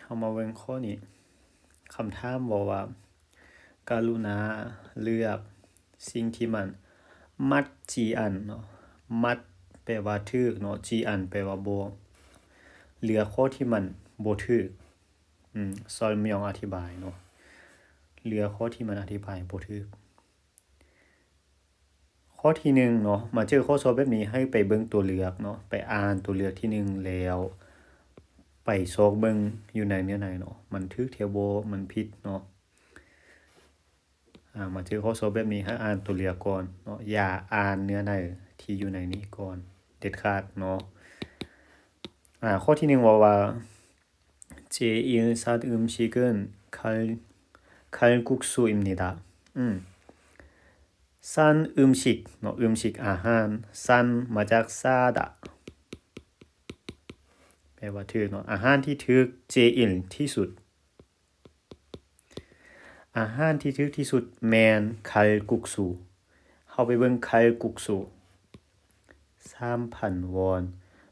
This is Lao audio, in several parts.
ເຮົາມາເບິ່ງຂໍ້ນີ້ ຄຳຖາມເວົ້າວ່າ ກະລຸນາເລືອກສິ່ງທີ່ມັນມັດຈີອັນເນາະ. ມັດແປວ່າຖືກເນາະ, ຈີອັນແປວ່າບໍ່. ເລືອກຂໍ້ທີ່ມັນບໍ່ຖືກ. ອືມ ຊອຍມຽວອະທິບາຍເນາະ. ເລືອກຂໍ້ທີ່ມັນອະທິບາຍບໍ່ຖືກ. ຂໍ້ທີໜຶ່ງເນາະ, ມາເຈີຂໍ້ສອບແບບນີ້ໃຫ້ໄປເບິ່ງຕົວເລືອກເນາະ, ໄປອ່ານຕົວເລືອກທີໜຶ່ງແລ້ວ ໄປຊອກເບິ່ງຢູ່ໃນເນື້ອໃນເນາະ, ມັນຖືກແທ້ບໍ່ ມັນຜິດເນາະ. ອາ ມາເຈີຂໍ້ສອບແບບນີ້ໃຫ້ອ່ານຕົວເລືອກກ່ອນເນາະ, ຢ່າອ່ານເນື້ອໃນທີ່ຢູ່ໃນນີ້ກ່ອນເດັດຂາດເນາະ. ອາ ຂໍ້ທີໜຶ່ງເວົ້າວ່າ 제일 싼 음식은 칼, 칼국수입니다. ອືມ 싼 음식ເນາະ, 음식 ອາຫານ, 싼 ມາຈາກ 싸다 ແປວ່າຖືກເນາະ, ອາຫານທີ່ຖືກ, 제일 ທີ່ສຸດ. ອາຫານທີ່ຖືກທີ່ສຸດແມ່ນ 칼국수. ເຮົາໄປເບິ່ງ 칼국수 ສາມພັນວອນ.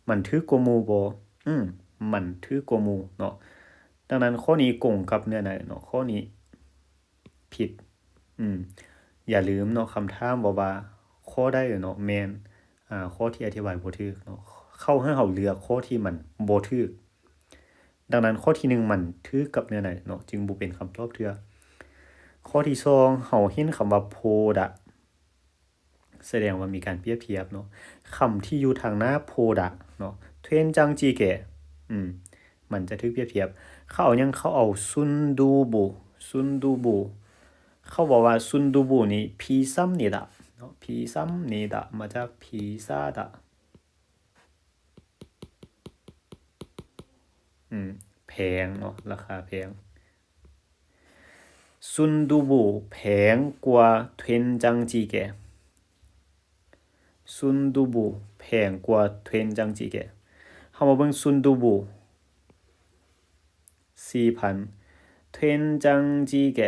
ມັນຖືກກວ່າໝູ່ບໍ່? ອືມ ມັນຖືກກວ່າໝູ່ເນາະ. ດັ່ງນັ້ນ ຂໍ້ນີ້ກົງກັບເນື້ອໃນເນາະ, ຂໍ້ນີ້ຜິດ. ອືມ ຢ່າລືມເນາະ, ຄຳຖາມເວົ້າວ່າ ຂໍ້ໃດເນາະ ແມ່ນ ອາ ຂໍ້ທີ່ອະທິບາຍບໍ່ຖືກເນາະ. ເຂົາໃຫ້ເຮົາເລືອກຂໍ້ທີ່ມັນບໍ່ຖືກ. ດັ່ງນັ້ນ ຂໍ້ທີໜຶ່ງມັນຖືກກັບເນື້ອໃນເນາະ, ຈຶ່ງບໍ່ເປັນຄຳຕອບເທື່ອ. ຂໍ້ທີສອງ ເຮົາເຫັນຄຳວ່າ 보다 ສະແດງວ່າມີການປຽບທຽບເນາະ. ຄຳທີ່ຢູ່ທາງໜ້າ 보다 ເນາະ, 된장찌개 ອືມ ມັນຈະຖືກປຽບທຽບ. ເຂົາເອົາຫຍັງ? ເຂົາເອົາ 순두부, 순두부. ເຂົາເວົ້າວ່າ 순두부 는 비쌉니다 ເນາະ, 비쌉니다 ມາຈາກ 비싸다. ອືມ ແພງເນາະ, ລາຄາແພງ. 순두부 ແພງກວ່າ 된장찌개. 순두부 ແພງກວ່າ 된장찌개. ເຮົາມາເບິ່ງ 순두부 ສີ່ພັນ, 된장찌개,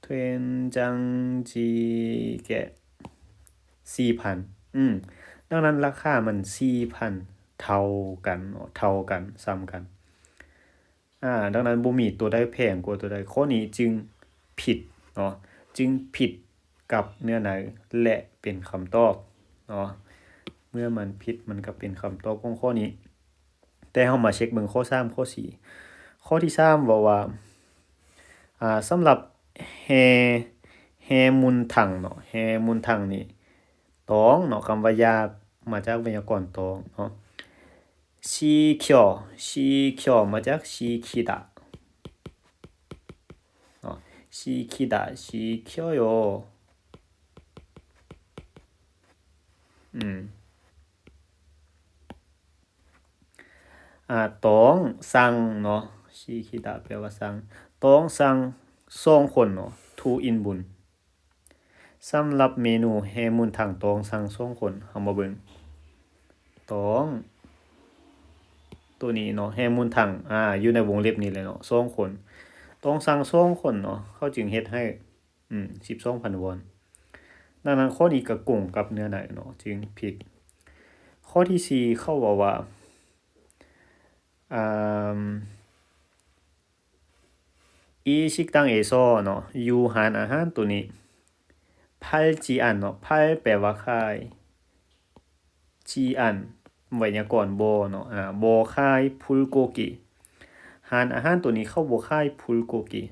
된장찌개 ສີ່ພັນ. ອືມ ດັ່ງນັ້ນລາຄາມັນສີ່ພັນ ເທົ່າກັນເນາະ, ເທົ່າກັນ, ສ່ຳກັນ. ອາ ດັ່ງນັ້ນບໍ່ມີຕົວໃດແພງກວ່າຕົວໃດ, ຂໍ້ນີ້ຈຶ່ງຜິດເນາະ, ຈຶ່ງຜິດກັບເນື້ອໃນ ແລະ ເປັນຄຳຕອບເນາະ. ເມື່ອມັນຜິດ ມັນກໍເປັນຄຳຕອບຂອງຂໍ້ນີ້. ແຕ່ເຮົາມາເຊັກເບິ່ງຂໍ້ສາມ ຂໍ້ສີ່. ຂໍ້ທີສາມເວົ້າວ່າ ອາ ສຳລັບແຮ ແຮມຸນຖັງເນາະ, ແຮມຸນຖັງນີ້ ຕອງເນາະ, ຄຳວ່າຢາກ ມາຈາກໄວຍາກອນຕອງເນາະ. 시켜, 시켜 ມາຈາກ 시키다 ເນາະ, 시키다, 시켜요. ອືມ ອາ ຕອງສັ່ງເນາະ, 시키다 ແປວ່າສັ່ງ, ຕອງສັ່ງສອງຄົນເນາະ, 2인분. ສຳລັບເມນູແຮມຸນຖັງ ຕອງສັ່ງສອງຄົນ, ເຮົາມາເບິ່ງ ຕອງ ໂຕນີ້ເນາະ, ແຮມຸນຖັງ ອາ ຢູ່ໃນວົງເລັບນີ້ແຫຼະເນາະ, ສອງຄົນ, ຕອງສັ່ງສອງຄົນເນາະ, ເຂົາຈຶ່ງເຮັດໃຫ້ ອືມ ສິບສອງພັນວອນ. ດັ່ງນັ້ນ ຂໍ້ນີ້ກໍກົງກັບເນື້ອໃນເນາະ, ຈຶ່ງຜິດ. ຂໍ້ທີສີ່ ເຂົາເວົ້າວ່າ ອາ 이 식당에서 ເນາະ, ຢູ່ຮ້ານອາຫານໂຕນີ້ 팔지 않ເນາະ, 팔 ແປວ່າຂາຍ, 지안 ໄວຍາກອນບໍ່ເນາະ, ອາ ບໍ່ຂາຍ 불고기. ຮ້ານອາຫານໂຕນີ້ເຂົາບໍ່ຂາຍ 불고기.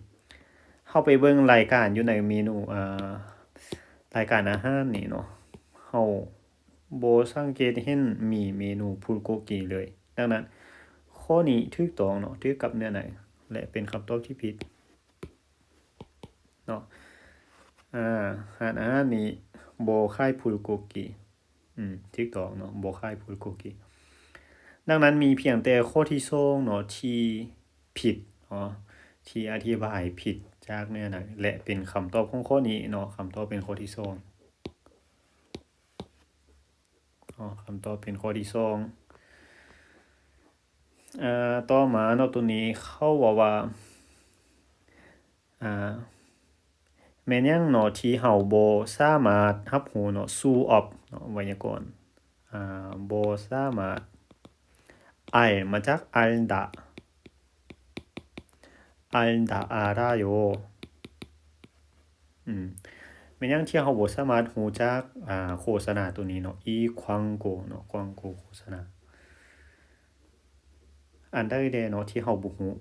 ເຮົາໄປເບິ່ງລາຍການຢູ່ໃນເມນູ ອາ ລາຍການອາຫານນີ້ເນາະ, ເຮົາ ບໍ່ສັງເກດເຫັນມີເມນູ 불고기 ເລີຍ. ດັ່ງນັ້ນ ຂໍ້ນີ້ຖືກຕ້ອງເນາະ, ຖືກກັບເນື້ອໃນ ແລະ ເປັນຄຳຕອບທີ່ຜິດເນາະ. ອາ ຮ້ານອາຫານນີ້ບໍ່ຂາຍ 불고기. ອືມ ຖືກຕ້ອງເນາະ, ບໍ່ຂາຍ 불고기. ດັ່ງນັ້ນ ມີພຽງແຕ່ຂໍ້ທີສອງເນາະ ທີ່ຜິດເນາະ, ທີ່ອະທິບາຍຜິດຈາກເນື້ອໃນ ແລະ ເປັນຄຳຕອບຂອງຂໍ້ນີ້ເນາະ, ຄຳຕອບເປັນຂໍ້ທີສອງ. ອໍ ຄຳຕອບເປັນຂໍ້ທີສອງ. ອາ ຕໍ່ມາເນາະ, ໂຕນີ້ເຂົາເວົ້າວ່າ ອາ ແມ່ນຫຍັງເນາະທີ່ເຮົາບໍ່ສາມາດຮັບຮູ້ເນາະ, 수업 ເນາະ, ໄວຍາກອນ ອາ ບໍ່ສາມາດ, 알 ມາຈາກ 알다. 알다 알아요. ອືມ ແມ່ນຫຍັງທີ່ເຮົາບໍ່ສາມາດຮູ້ຈັກ ອ່າ ໂຄສະນາໂຕນີ້ເນາະ 이 광고 ເນາະ 광고 ໂຄສະນາ ອັນໃດແດ່ເນາະທີ່ເຮົາບໍ່ຮູ້?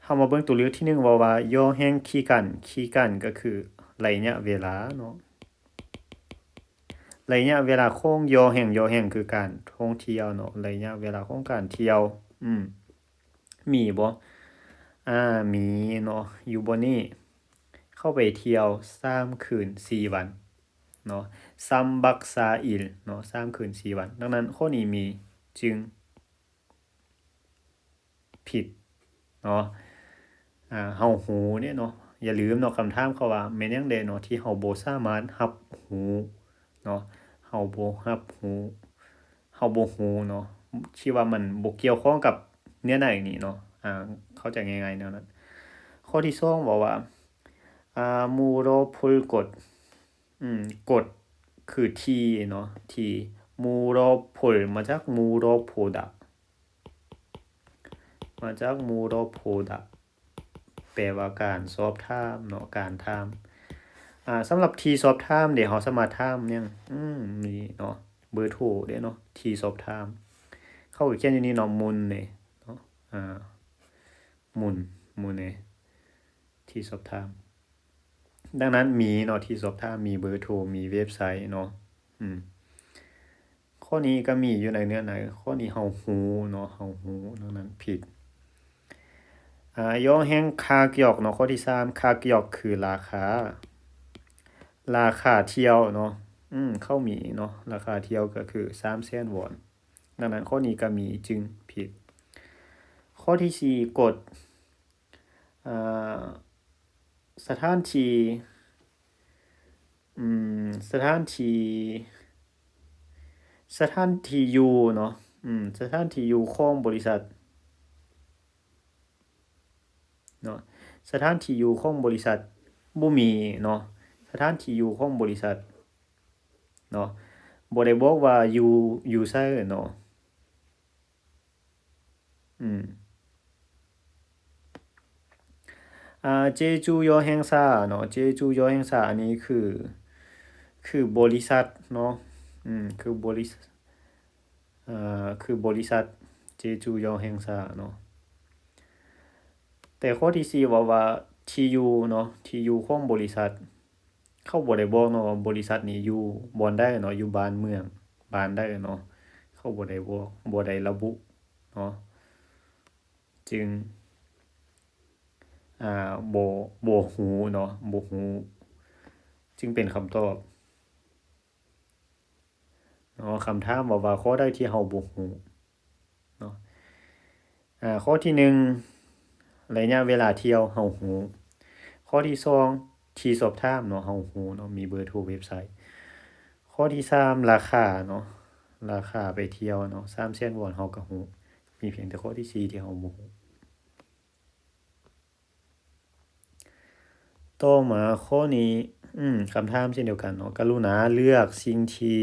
ເຮົາມາເບິ່ງຕົວເລືອກທີໜຶ່ງ ເວົ້າວ່າ 여행 기간, 기간 ກໍຄືໄລຍະເວລາເນາະ ໄລຍະເວລາຂອງ 여행, 여행 ຄືການທ່ອງທ່ຽວເນາະ ໄລຍະເວລາຂອງການທ່ຽວ ອືມ ມີບໍ່? ອາ ມີເນາະ ຢູ່ບ່ອນນີ້ ເຂົ້າໄປທ່ຽວສາມຄືນສີ່ວັນເນາະ 삼 박 사일 ເນາະ ສາມຄືນສີ່ວັນ ດັ່ງນັ້ນຂໍ້ນີ້ມີຈຶ່ງຜິດເນາະ ອາ ເຮົາຮູ້ເດ້ເນາະ ຢ່າລືມເນາະ ຄຳຖາມເຂົາວ່າແມ່ນຫຍັງແດ່ເນາະ ທີ່ເຮົາບໍ່ສາມາດຮັບຮູ້ເນາະ ເຮົາບໍ່ຮັບຮູ້ ເຮົາບໍ່ຮູ້ເນາະ ທີ່ວ່າມັນບໍ່ກ່ຽວຂ້ອງກັບເນື້ອໃນນີ້ເນາະ ອາ ເຂົ້າໃຈງ່າຍໆແນວນັ້ນ. ຂໍ້ທີສອງເວົ້າວ່າ ອາ 물어볼 곳 ອືມ 곳 ຄືທີ່ເນາະ ທີ່ 물어볼 ມາຈາກ 물어보다 ມາຈາກ 물어보다 ແປວ່າການສອບຖາມເນາະ ການຖາມ ອາ ສຳລັບທີ່ສອບຖາມເດ ເຮົາສາມາດຖາມຫຍັງ? ອືມ ນີ້ເນາະ ເບີໂທເດ້ເນາະ ທີ່ສອບຖາມ ເຂົາກໍຂຽນຢູ່ນີ້ເນາະ 문의 ເນາະ ອາ 문, 문의 ທີ່ສອບຖາມ ດັ່ງນັ້ນມີເນາະ ທີ່ສອບຖາມ ມີເບີໂທ ມີເວັບໄຊເນາະ ອືມ ຂໍ້ນີ້ກໍມີຢູ່ໃນເນື້ອໃນ ຂໍ້ນີ້ເຮົາຮູ້ເນາະ ເຮົາຮູ້ ດັ່ງນັ້ນຜິດ. ອາ 여행 가격 ເນາະ ຂໍ້ທີສາມ 가격 ຄືລາຄາ ລາຄາທ່ຽວເນາະ ອືມ ເຂົາມີເນາະ ລາຄາທ່ຽວກໍຄືສາມແສນວອນ ດັ່ງນັ້ນຂໍ້ນີ້ກໍມີຈຶ່ງຜິດ. ຂໍ້ທີສີ່ 곳 ອາ ສະຖານທີ່ ອືມ ສະຖານທີ່ ສະຖານທີ່ຢູ່ເນາະ ອືມ ສະຖານທີ່ຢູ່ຂອງບໍລິສັດເນາະ ສະຖານທີ່ຢູ່ຂອງບໍລິສັດ ບໍ່ມີເນາະ ສະຖານທີ່ຢູ່ຂອງບໍລິສັດເນາະ ບໍ່ໄດ້ບອກວ່າຢູ່ ຢູ່ໃສເນາະ. ອືມ ອາ 제주여행사 ເນາະ 제주여행사 ອັນນີ້ຄື ຄືບໍລິສັດເນາະ ອືມ ຄືບໍລິ ອາ ຄືບໍລິສັດ 제주여행사 ເນາະ ແຕ່ຂໍ້ທີສີ່ເວົ້າວ່າທີ່ຢູ່ເນາະ ທີ່ຢູ່ຂອງບໍລິສັດ ເຂົາບໍ່ໄດ້ບອກເນາະວ່າບໍລິສັດນີ້ຢູ່ບ່ອນໃດເນາະ ຢູ່ບ້ານເມືອງບ້ານໃດເນາະ ເຂົາບໍ່ໄດ້ບອກ ບໍ່ໄດ້ລະບຸເນາະ ຈຶ່ງ ອາ ບໍ່ ບໍ່ຮູ້ເນາະ ບໍ່ຮູ້ ຈຶ່ງເປັນຄຳຕອບເນາະ. ຄຳຖາມເວົ້າວ່າຂໍ້ໃດທີ່ເຮົາບໍ່ຮູ້ ເນາະ ອາ ຂໍ້ທີໜຶ່ງ ໄລຍະເວລາທ່ຽວ ເຮົາຮູ້. ຂໍ້ທີສອງ ທີ່ສອບຖາມເນາະ ເຮົາຮູ້ເນາະ ມີເບີໂທ ເວັບໄຊ. ຂໍ້ທີສາມ ລາຄາເນາະ ລາຄາໄປທ່ຽວເນາະ ສາມແສນວອນ ເຮົາກໍຮູ້ ມີພຽງແຕ່ຂໍ້ທີສີ່ທີ່ເຮົາບໍ່ຮູ້. ຕໍ່ມາຂໍ້ນີ້ ອືມ ຄຳຖາມເຊັ່ນດຽວກັນເນາະ ກະລຸນາເລືອກສິ່ງທີ່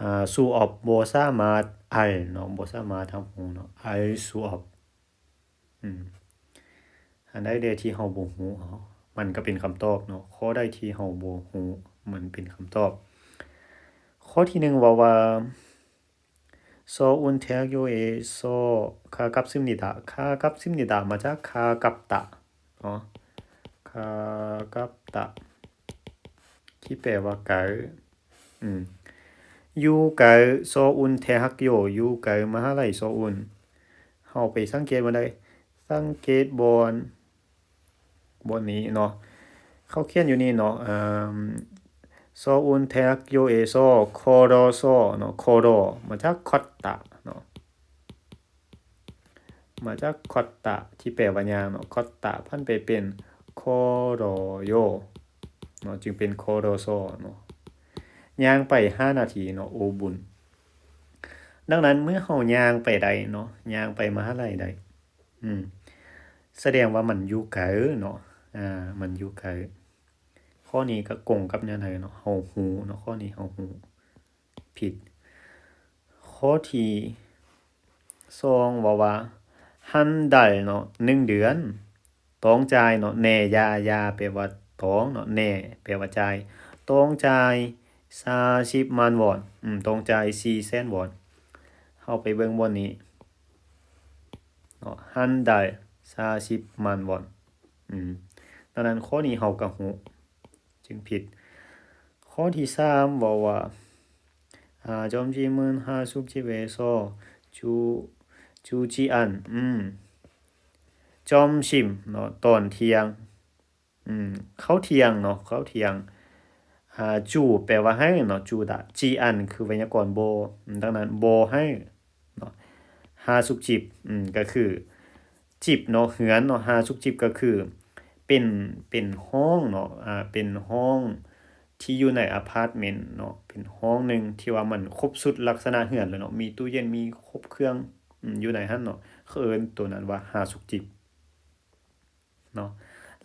ອາ ສຸອອບບໍ່ສາມາດ 알 ເນາະ ບໍ່ສາມາດຮັບຮູ້ເນາະ 알 수없 ອືມ ອັນໃດແດ່ທີ່ເຮົາບໍ່ຮູ້ ມັນກໍເປັນຄຳຕອບເນາະ ຂໍ້ໃດທີ່ເຮົາບໍ່ຮູ້ ມັນເປັນຄຳຕອບ. ຂໍ້ທີໜຶ່ງເວົ້າວ່າ 서울 대학교에서 가깝습니다. 가깝습니다 ມາຈາກ 가깝다 ເນາະ 가깝다 ທີ່ແປວ່າໄກ ອືມ ຢູ່ໄກ 서울 대학교 ຢູ່ໄກມະຫາໄລ 서울 ເຮົາໄປສັງເກດບ່ອນໃດ? ສັງເກດບ່ອນ ບ່ອນນີ້ເນາະ ເຂົາຂຽນຢູ່ນີ້ເນາະ ເອີ່ມ 서울 대학교에서 걸어서 ເນາະ 걸어 ມາຈາກ 걷다 ເນາະ ມາຈາກ 걷다 ທີ່ແປວ່າຍ່າງເນາະ 걷다 ຜັນໄປເປັນ 걸어요 ເນາະ ຈຶ່ງເປັນ 걸어서 ເນາະ ຍ່າງໄປຫ້ານາທີເນາະ 오 분. ດັ່ງນັ້ນເມື່ອເຮົາຍ່າງໄປໄດ້ເນາະ ຍ່າງໄປມະຫາໄລໄດ້ ອືມ ສະແດງວ່າມັນຢູ່ໄກເນາະ ອາ ມັນຢູ່ໄກ. ຂໍ້ນີ້ກໍກົງກັບແນວໃດເນາະ ເຮົາຮູ້ເນາະ ຂໍ້ນີ້ເຮົາຮູ້ ຜິດ. ຂໍ້ທີສອງເວົ້າວ່າ 한 달 ເນາະ ໜຶ່ງເດືອນ ຕ້ອງຈ່າຍເນາະ ແນ່ ຢາ ຢາ ແປວ່າຕ້ອງເນາະ ແນ່ ແປວ່າຈ່າຍ ຕ້ອງຈ່າຍ ສາມສິບໝານວອນ ອືມ ຕ້ອງຈ່າຍ ສີ່ແສນວອນ. ເຮົາໄປເບິ່ງບ່ອນນີ້ເນາະ 한달 ສາມສິບໝານວອນ ອືມ ດັ່ງນັ້ນຂໍ້ນີ້ເຮົາກໍຮູ້ ຈຶ່ງຜິດ. ຂໍ້ທີສາມເວົ້າວ່າ 아, 점심은 하숙집에서 주, 주지안, 음, 점심 ເນາະ ຕອນທ່ຽງ ອືມ ເຂົ້າທ່ຽງເນາະ ເຂົ້າທ່ຽງ ອ່າ ຈູ ແປວ່າໃຫ້ເນາະ ຈູດະ ຈີອັນ ຄືໄວຍາກອນບໍ່ ອືມ ດັ່ງນັ້ນ ບໍ່ໃຫ້ເນາະ ຮາສຸກຈິບ ອືມ ກໍຄືຈິບເນາະ ເຮືອນເນາະ ຮາສຸກຈິບກໍຄືເປັນ ເປັນຫ້ອງເນາະ ອ່າ ເປັນຫ້ອງທີ່ຢູ່ໃນອາພາດເມັນເນາະ ເປັນຫ້ອງໜຶ່ງທີ່ວ່າມັນຄົບຊຸດລັກສະນະເຮືອນແລ້ວເນາະ ມີຕູ້ເຢັນ ມີຄົບເຄື່ອງ ອືມ ຢູ່ໃນຫັ້ນເນາະ ເຂົາເອີ້ນໂຕນັ້ນວ່າຮາສຸກຈິບ. ເນາະ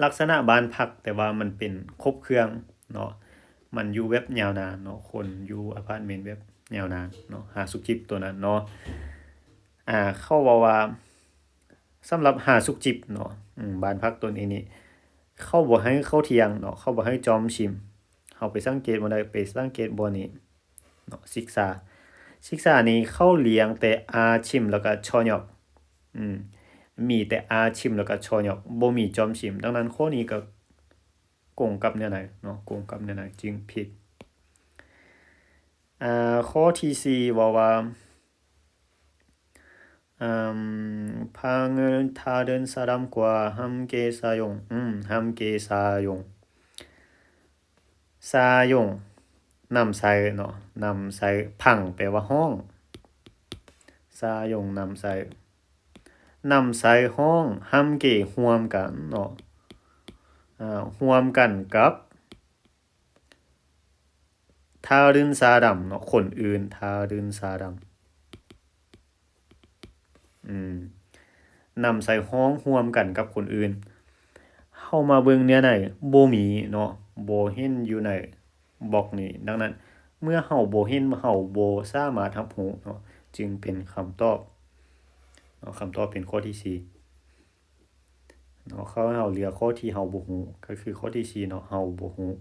ລັກສະນະບ້ານພັກ ແຕ່ວ່າມັນເປັນຄົບເຄື່ອງເນາະ ມັນຢູ່ແບບຍາວນານເນາະ ຄົນຢູ່ອາພາດເມັນແບບຍາວນານເນາະ ຮາສຸກຈິບໂຕນັ້ນເນາະ ອ່າ ເຂົາເວົ້າວ່າ ສຳລັບຮາສຸກຈິບເນາະ ອືມ ບ້ານພັກໂຕນີ້ນີ້ ເຂົາບໍ່ໃຫ້ເຂົ້າທ່ຽງເນາະ ເຂົາບໍ່ໃຫ້ຈອມຊິມ ເຮົາໄປສັງເກດບໍ່ໄດ້ ໄປສັງເກດບໍ່ນີ້ ເນາະ ສິກສາ ສິກສານີ້ເຂົາລ້ຽງແຕ່ອາຊິມ ແລ້ວກໍຊອຍອກ ອືມ ມີແຕ່ອາຊິມ ແລ້ວກໍຊອຍອກ ບໍ່ມີຈອມຊິມ ດັ່ງນັ້ນຂໍ້ນີ້ກໍກົງກັບແນວໃດເນາະ ກົງກັບແນວໃດຈຶ່ງຜິດ. ອ່າ ຂໍ້ທີສີ່ເວົ້າວ່າ 음, 방을 다른 사람과 함께 사용. 음, 함께 사용. 사용 ນຳໃຊ້ເນາະ ນຳໃຊ້ 방 ແປວ່າຫ້ອງ 사용 ນຳໃຊ້ ນຳໃຊ້ຫ້ອງ 함께 ຮ່ວມກັນເນາະ ອ່າ ຮ່ວມກັນກັບ 다른 사람 ເນາະ ຄົນອື່ນ 다른 사람 ອືມ ນຳໃຊ້ຫ້ອງຮ່ວມກັນກັບຄົນອື່ນ ເຮົາມາເບິ່ງແນວໃດ ບໍ່ມີເນາະ ບໍ່ເຫັນຢູ່ໃນບລັອກນີ້ ດັ່ງນັ້ນ ເມື່ອເຮົາບໍ່ເຫັນ ເຮົາບໍ່ສາມາດຮັບຮູ້ເນາະ ຈຶ່ງເປັນຄຳຕອບເນາະ ຄຳຕອບເປັນຂໍ້ທີສີ່ເນາະ ເຂົາໃຫ້ເຮົາເລືອກຂໍ້ທີ່ເຮົາບໍ່ຮູ້ ກໍຄືຂໍ້ທີສີ່ເນາະ ເຮົາບໍ່ຮູ້.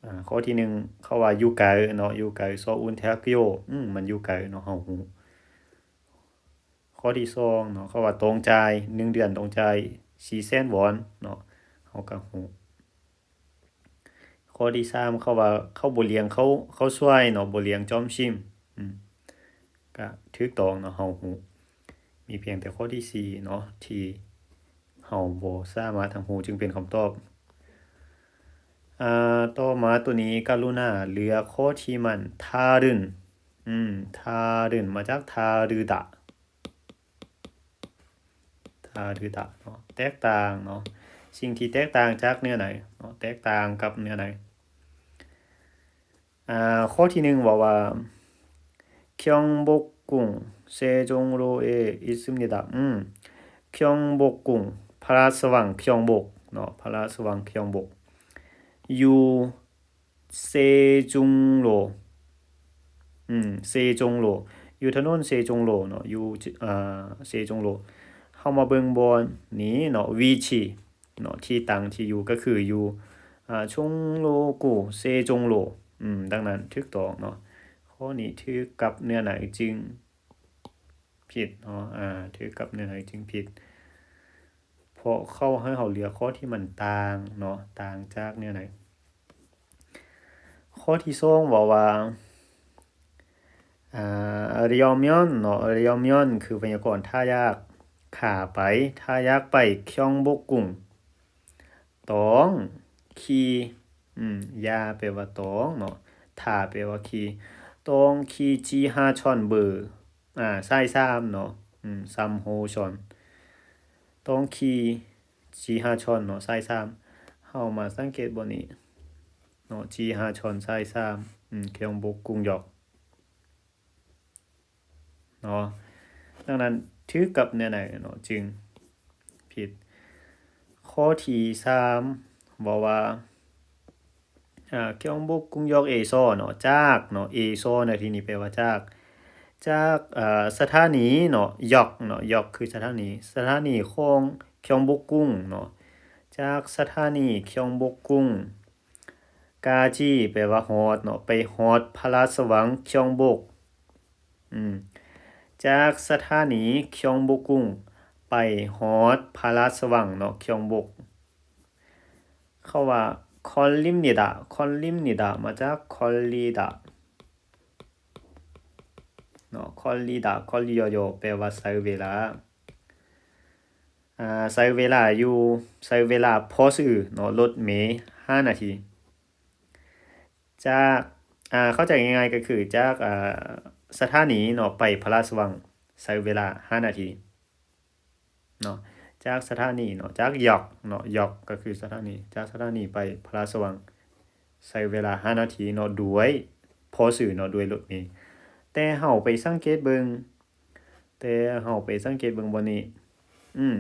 ອ່າ ຂໍ້ທີໜຶ່ງ ເຂົາວ່າຢູ່ໄກເນາະ ຢູ່ໄກ 서울 대학교 ອືມ ມັນຢູ່ໄກເນາະ ເຮົາຮູ້. ຂໍ້ທີສອງເນາະ ເຂົາວ່າຕ້ອງຈ່າຍ ໜຶ່ງເດືອນຕ້ອງຈ່າຍສີ່ແສນວອນເນາະ ເຮົາກໍຮູ້. ຂໍ້ທີສາມ ເຂົາວ່າເຂົາບໍ່ລ້ຽງເຂົ້າ ເຂົ້າສວຍເນາະ ບໍ່ລ້ຽງຈອມຊິມ ອືມ ກະຖືກຕ້ອງເນາະ ເຮົາຮູ້. ມີພຽງແຕ່ຂໍ້ທີສີ່ເນາະ ທີ່ເຮົາບໍ່ສາມາດຮັບຮູ້ຈຶ່ງເປັນຄຳຕອບ. ອ່າ ຕໍ່ມາໂຕນີ້ ກະລຸນາເລືອກຂໍ້ທີ່ມັນ 다른 ອືມ 다른 ມາຈາກ 다르다. 다르다 ເນາະ ແຕກຕ່າງເນາະ ສິ່ງທີ່ແຕກຕ່າງຈາກເນື້ອໃນເນາະ ແຕກຕ່າງກັບເນື້ອໃນ. ອ່າ ຂໍ້ທີໜຶ່ງເວົ້າວ່າ 경복궁 세종로에 있습니다. ອືມ 경복궁 ພະລາຊະວັງ 경복 ເນາະ ພະລາຊະວັງ 경복 ຢູ່ 세종로 ອືມ 세종로 ຢູ່ຖະໜົນ 세종로 ເນາະ ຢູ່ ອ່າ 세종로. ເຮົາມາເບິ່ງບ່ອນນີ້ເນາະ 위치 ເນາະ ທີ່ຕັ້ງ ທີ່ຢູ່ ກໍຄືຢູ່ ອ່າ 종로구 세종로. ອືມ ດັ່ງນັ້ນຖືກຕ້ອງເນາະ ຂໍ້ນີ້ຖືກກັບເນື້ອໃນຈຶ່ງຜິດເນາະ ອ່າ ຖືກກັບເນື້ອໃນຈຶ່ງຜິດ ເພາະເຂົາໃຫ້ເຮົາເລືອກຂໍ້ທີ່ມັນຕ່າງເນາະ ຕ່າງຈາກເນື້ອໃນ. ຂໍ້ທີສອງເວົ້າວ່າ ອ່າ 려면 ເນາະ 려면 ຄືໄວຍາກອນ ຖ້າຢາກ ຂ້າໄປ ຖ້າຢາກໄປ 경복궁 ຕ້ອງຂີ່ ອືມ ຢາແປວ່າຕ້ອງເນາະ ຖ້າແປວ່າຂີ່ ຕ້ອງຂີ່ 지하철 ເບີ ອ່າ ສາຍສາມເນາະ ອືມ 삼 호선 ຕ້ອງຂີ່ 지하철 ເນາະ ສາຍສາມ. ເຮົາມາສັງເກດບ່ອນນີ້ເນາະ 지하철 ສາຍສາມ ອືມ 경복궁역 ເນາະ ດັ່ງນັ້ນຖືກກັບແນວໃດເນາະ ຈຶ່ງຜິດ. ຂໍ້ທີສາມເວົ້າວ່າ ອ່າ 경복궁역에서 ເນາະ ຈາກເນາະ 에서 ໃນທີ່ນີ້ແປວ່າຈາກ ຈາກ ອ່າ ສະຖານີເນາະ 역 ເນາະ 역 ຄືສະຖານີ ສະຖານີຂອງ ກຽວບົກກຸງເນາະ ຈາກສະຖານີກຽວບົກກຸງ ກາຈີ ແປວ່າຮອດເນາະ ໄປຮອດພະລາຊະວັງກຽວບົກ ອືມ ຈາກສະຖານີກຽວບົກກຸງ ໄປຮອດພະລາຊະວັງເນາະ ກຽວບົກ ເຂົາວ່າ ຄອນລິມນິດາ ຄອນລິມນິດາ ມາຈາກຄອນລີດາເນາະ ຄອນລີດາ ຄອນລີຢໍຢໍ ແປວ່າໃຊ້ເວລາ ອ່າ ໃຊ້ເວລາຢູ່ ໃຊ້ເວລາພໍຊື່ເນາະ ລົດເມຫ້ານາທີ ຈາກ ອ່າ ເຂົ້າໃຈງ່າຍໆ ກໍຄືຈາກ ອ່າ ສະຖານີເນາະ ໄປພະລາຊະວັງ ໃຊ້ເວລາຫ້ານາທີເນາະ ຈາກສະຖານີເນາະ ຈາກຢອກເນາະ ຢອກກໍຄືສະຖານີ ຈາກສະຖານີໄປພະລາຊະວັງ ໃຊ້ເວລາຫ້ານາທີເນາະ ດ້ວຍ ພໍຊື່ເນາະ ດ້ວຍລົດເມ. ແຕ່ເຮົາໄປສັງເກດເບິ່ງ ແຕ່ເຮົາໄປສັງເກດເບິ່ງບ່ອນນີ້ ອືມ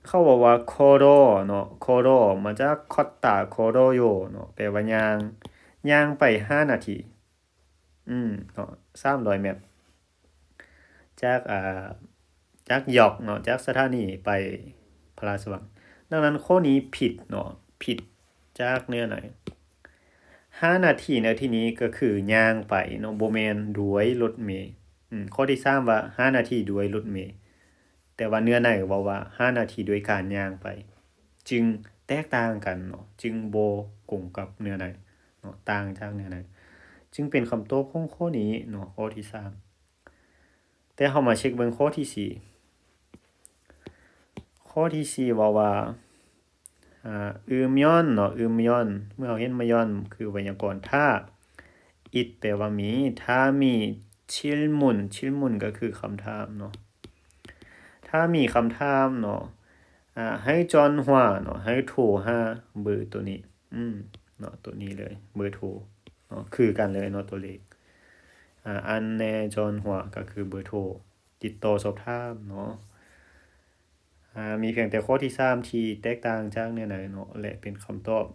ເຂົາເວົ້າວ່າ ຄໍໂຣເນາະ ຄໍໂຣ ມາຈາກ ຄອດຕາ ຄໍໂຣໂຢ ເນາະ ແປວ່າຍ່າງ ຍ່າງໄປຫ້ານາທີ ອືມ ເນາະ ສາມຮ້ອຍແມັດ ຈາກ ອ່າ ຈາກຢອກເນາະ ຈາກສະຖານີໄປພະລາຊະວັງ. ດັ່ງນັ້ນ ຂໍ້ນີ້ຜິດເນາະ ຜິດຈາກເນື້ອໃນ. ຫ້ານາທີໃນທີ່ນີ້ກໍຄືຍ່າງໄປເນາະ ບໍ່ແມ່ນດ້ວຍລົດເມ. ອືມ ຂໍ້ທີສາມວ່າຫ້ານາທີດ້ວຍລົດເມ ແຕ່ວ່າເນື້ອໃນເວົ້າວ່າຫ້ານາທີດ້ວຍການຍ່າງໄປ ຈຶ່ງແຕກຕ່າງກັນເນາະ ຈຶ່ງບໍ່ກົງກັບເນື້ອໃນເນາະ ຕ່າງຈາກເນື້ອໃນ ຈຶ່ງເປັນຄຳຕອບຂອງຂໍ້ນີ້ເນາະ ຂໍ້ທີສາມ. ແຕ່ເຮົາມາເຊັກເບິ່ງຂໍ້ທີສີ່ ຂໍ້ທີສີ່ເວົ້າວ່າ ອ່າ ອືມຍ້ອນເນາະ ອືມຍ້ອນ ເມື່ອເຮົາເຫັນມາຍ້ອນ ຄືໄວຍາກອນ ຖ້າ ອິດ ແປວ່າມີ ຖ້າມີ 질문 질문 ກໍຄືຄຳຖາມເນາະ ຖ້າມີຄຳຖາມເນາະ ອ່າ ໃຫ້ຈອນຫົວເນາະ ໃຫ້ໂທຫາເບີໂຕນີ້ ອືມ ເນາະ ໂຕນີ້ເລີຍ ເບີໂທເນາະ ຄືກັນເລີຍເນາະ ຕົວເລກ ອ່າ ອັນແນຈອນຫົວ ກໍຄືເບີໂທ ຕິດຕໍ່ສອບຖາມເນາະ. ອ່າ ມີພຽງແຕ່ຂໍ້ທີສາມທີ່ແຕກຕ່າງຈາກເນື້ອໃນເນາະ ແລະ ເປັນຄຳຕອບ.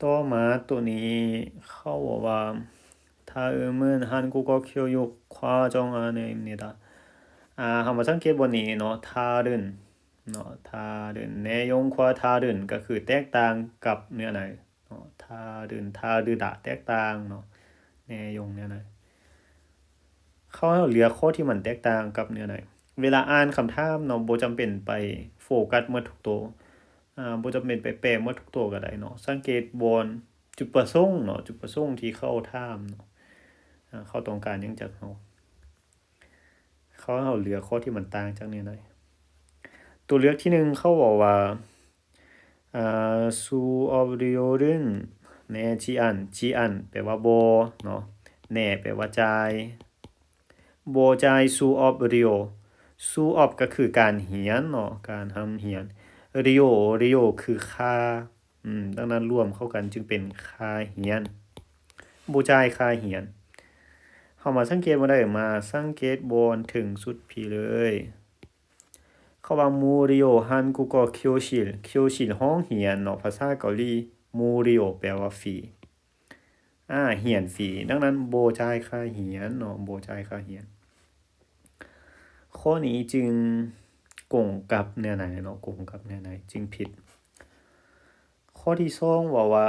ຕໍ່ມາໂຕນີ້ເຂົາເວົ້າວ່າ 다음은 한국어 교육 과정 안내입니다. ອ່າ ເຮົາມາສັງເກດບ່ອນນີ້ເນາະ 다른 ເນາະ 다른 내용과 다른 ກໍຄືແຕກຕ່າງກັບເນື້ອໃນເນາະ 다른 다르다 ແຕກຕ່າງເນາະ 내용 ເນື້ອໃນ. ເຮົາເລືອກຂໍ້ທີ່ມັນແຕກຕ່າງກັບເນື້ອໃນ. ເວລາອ່ານຄຳຖາມເນາະ ບໍ່ຈຳເປັນໄປໂຟກັສໝົດທຸກໂຕ ອ່າ ບໍ່ຈຳເປັນໄປແປໝົດທຸກໂຕກໍໄດ້ເນາະ. ສັງເກດບ່ອນຈຸດປະສົງເນາະ ຈຸດປະສົງທີ່ເຂົາຖາມເນາະ ອ່າ ເຂົາຕ້ອງການຫຍັງຈາກເຮົາ. ເຂົາໃຫ້ເຮົາເລືອກຂໍ້ທີ່ມັນຕ່າງຈາກເນື້ອໃນ. ຕົວເລືອກທີໜຶ່ງ ເຂົາເວົ້າວ່າ ອ່າ 수업료를 내지 않, 지안 ແປວ່າບໍ່ເນາະ 내 ແປວ່າຈ່າຍ ບໍ່ຈ່າຍ 수업료. 수업 ກໍຄືການຮຽນເນາະ ການຮ່ຳຮຽນ. 료, 료 ຄືຄ່າ ອືມ ດັ່ງນັ້ນລວມເຂົ້າກັນຈຶ່ງເປັນຄ່າຮຽນ ບໍ່ຈ່າຍຄ່າຮຽນ. ເຮົາມາສັງເກດບ່ອນໃດ? ມາສັງເກດບ່ອນເທິງສຸດພີ້ເລີຍ. ເຂົາວ່າ 무료 한국어 교실, 교실 ຫ້ອງຮຽນເນາະ ພາສາເກົາຫຼີ 무료 ແປວ່າຟຣີ ອາ ຮຽນຟຣີ. ດັ່ງນັ້ນບໍ່ຈ່າຍຄ່າຮຽນເນາະ ບໍ່ຈ່າຍຄ່າຮຽນ. ຂໍ້ນີ້ຈຶ່ງກົງກັບເນື້ອໃນເນາະ ກົງກັບເນື້ອໃນ ຈຶ່ງຜິດ. ຂໍ້ທີສອງເວົ້າວ່າ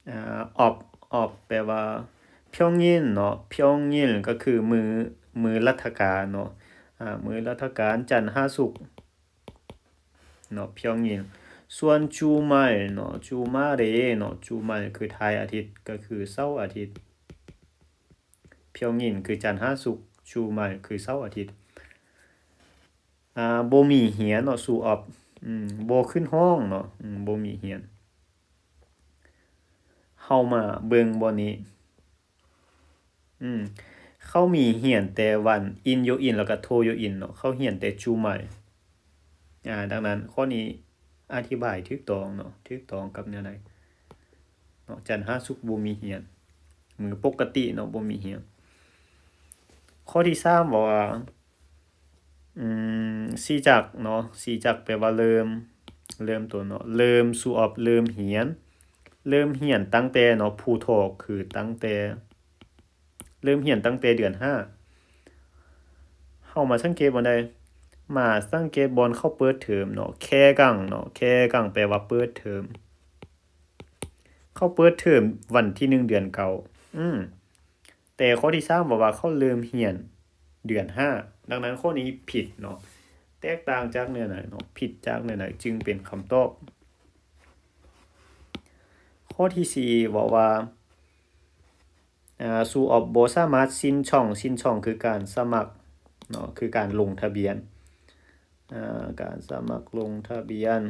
ອາ 업, 업 ແປວ່າ 평일 ເນາະ 평일 ກໍຄືມື້ ມື້ລັດຖະການເນາະ ອາ ມື້ລັດຖະການ ຈັນ ຫາ ສຸກເນາະ 평일. ສ່ວນ 주말 ເນາະ 주말에 ເນາະ 주말 ຄືທ້າຍອາທິດ ກໍຄືເສົາອາທິດ. 평일 ຄືຈັນ ຫາ ສຸກ 주말 ຄືເສົາອາທິດ. ອາ ບໍ່ມີຮຽນເນາະ 수업 ອືມ ບໍ່ຂຶ້ນຫ້ອງເນາະ ອືມ ບໍ່ມີຮຽນ. ເຮົາມາເບິ່ງບ່ອນນີ້ ອືມ ເຂົາມີຮຽນແຕ່ວັນ 인 ໂຍອິນ ແລ້ວກໍ ໂທ ໂຍອິນ ເນາະ ເຂົາຮຽນແຕ່ 주말. ອາ ດັ່ງນັ້ນຂໍ້ນີ້ອະທິບາຍຖືກຕ້ອງເນາະ ຖືກຕ້ອງກັບເນື້ອໃນເນາະ ຈັນ ຫາ ສຸກ ບໍ່ມີຮຽນ ມື້ປົກກະຕິເນາະ ບໍ່ມີຮຽນ. ຂໍ້ທີສາມເວົ້າວ່າ ອືມ 시작 ເນາະ 시작 ແປວ່າເລີ່ມ ເລີ່ມຕົ້ນເນາະ ເລີ່ມ 수업 ເລີ່ມຮຽນ ເລີ່ມຮຽນຕັ້ງແຕ່ເນາະ 부터 ຄືຕັ້ງແຕ່ ເລີ່ມຮຽນຕັ້ງແຕ່ເດືອນຫ້າ. ເຮົາມາສັງເກດບ່ອນໃດ? ມາສັງເກດບ່ອນເຂົາເປີດເທີມເນາະ, ແຂກາງເນາະ, ແຂກາງແປວ່າເປີດເທີມ. ເຂົາເປີດເທີມວັນທີໜຶ່ງເດືອນເກົ້າ. ອືມ ແຕ່ຂໍ້ທີສາມເວົ້າວ່າເຂົາເລີ່ມຮຽນເດືອນຫ້າ. ດັ່ງນັ້ນຂໍ້ນີ້ຜິດເນາະ, ແຕກຕ່າງຈາກເນື້ອໃນເນາະ, ຜິດຈາກເນື້ອໃນຈຶ່ງເປັນຄຳຕອບ. ຂໍ້ທີສີ່ເວົ້າວ່າ ອາ ຊູອອບບໍ່ສາມາດຊິນຊ່ອງ, ຊິນຊ່ອງຄືການສະໝັກເນາະ, ຄືການລົງທະບຽນ, ອາ ການສະໝັກລົງທະບຽນ,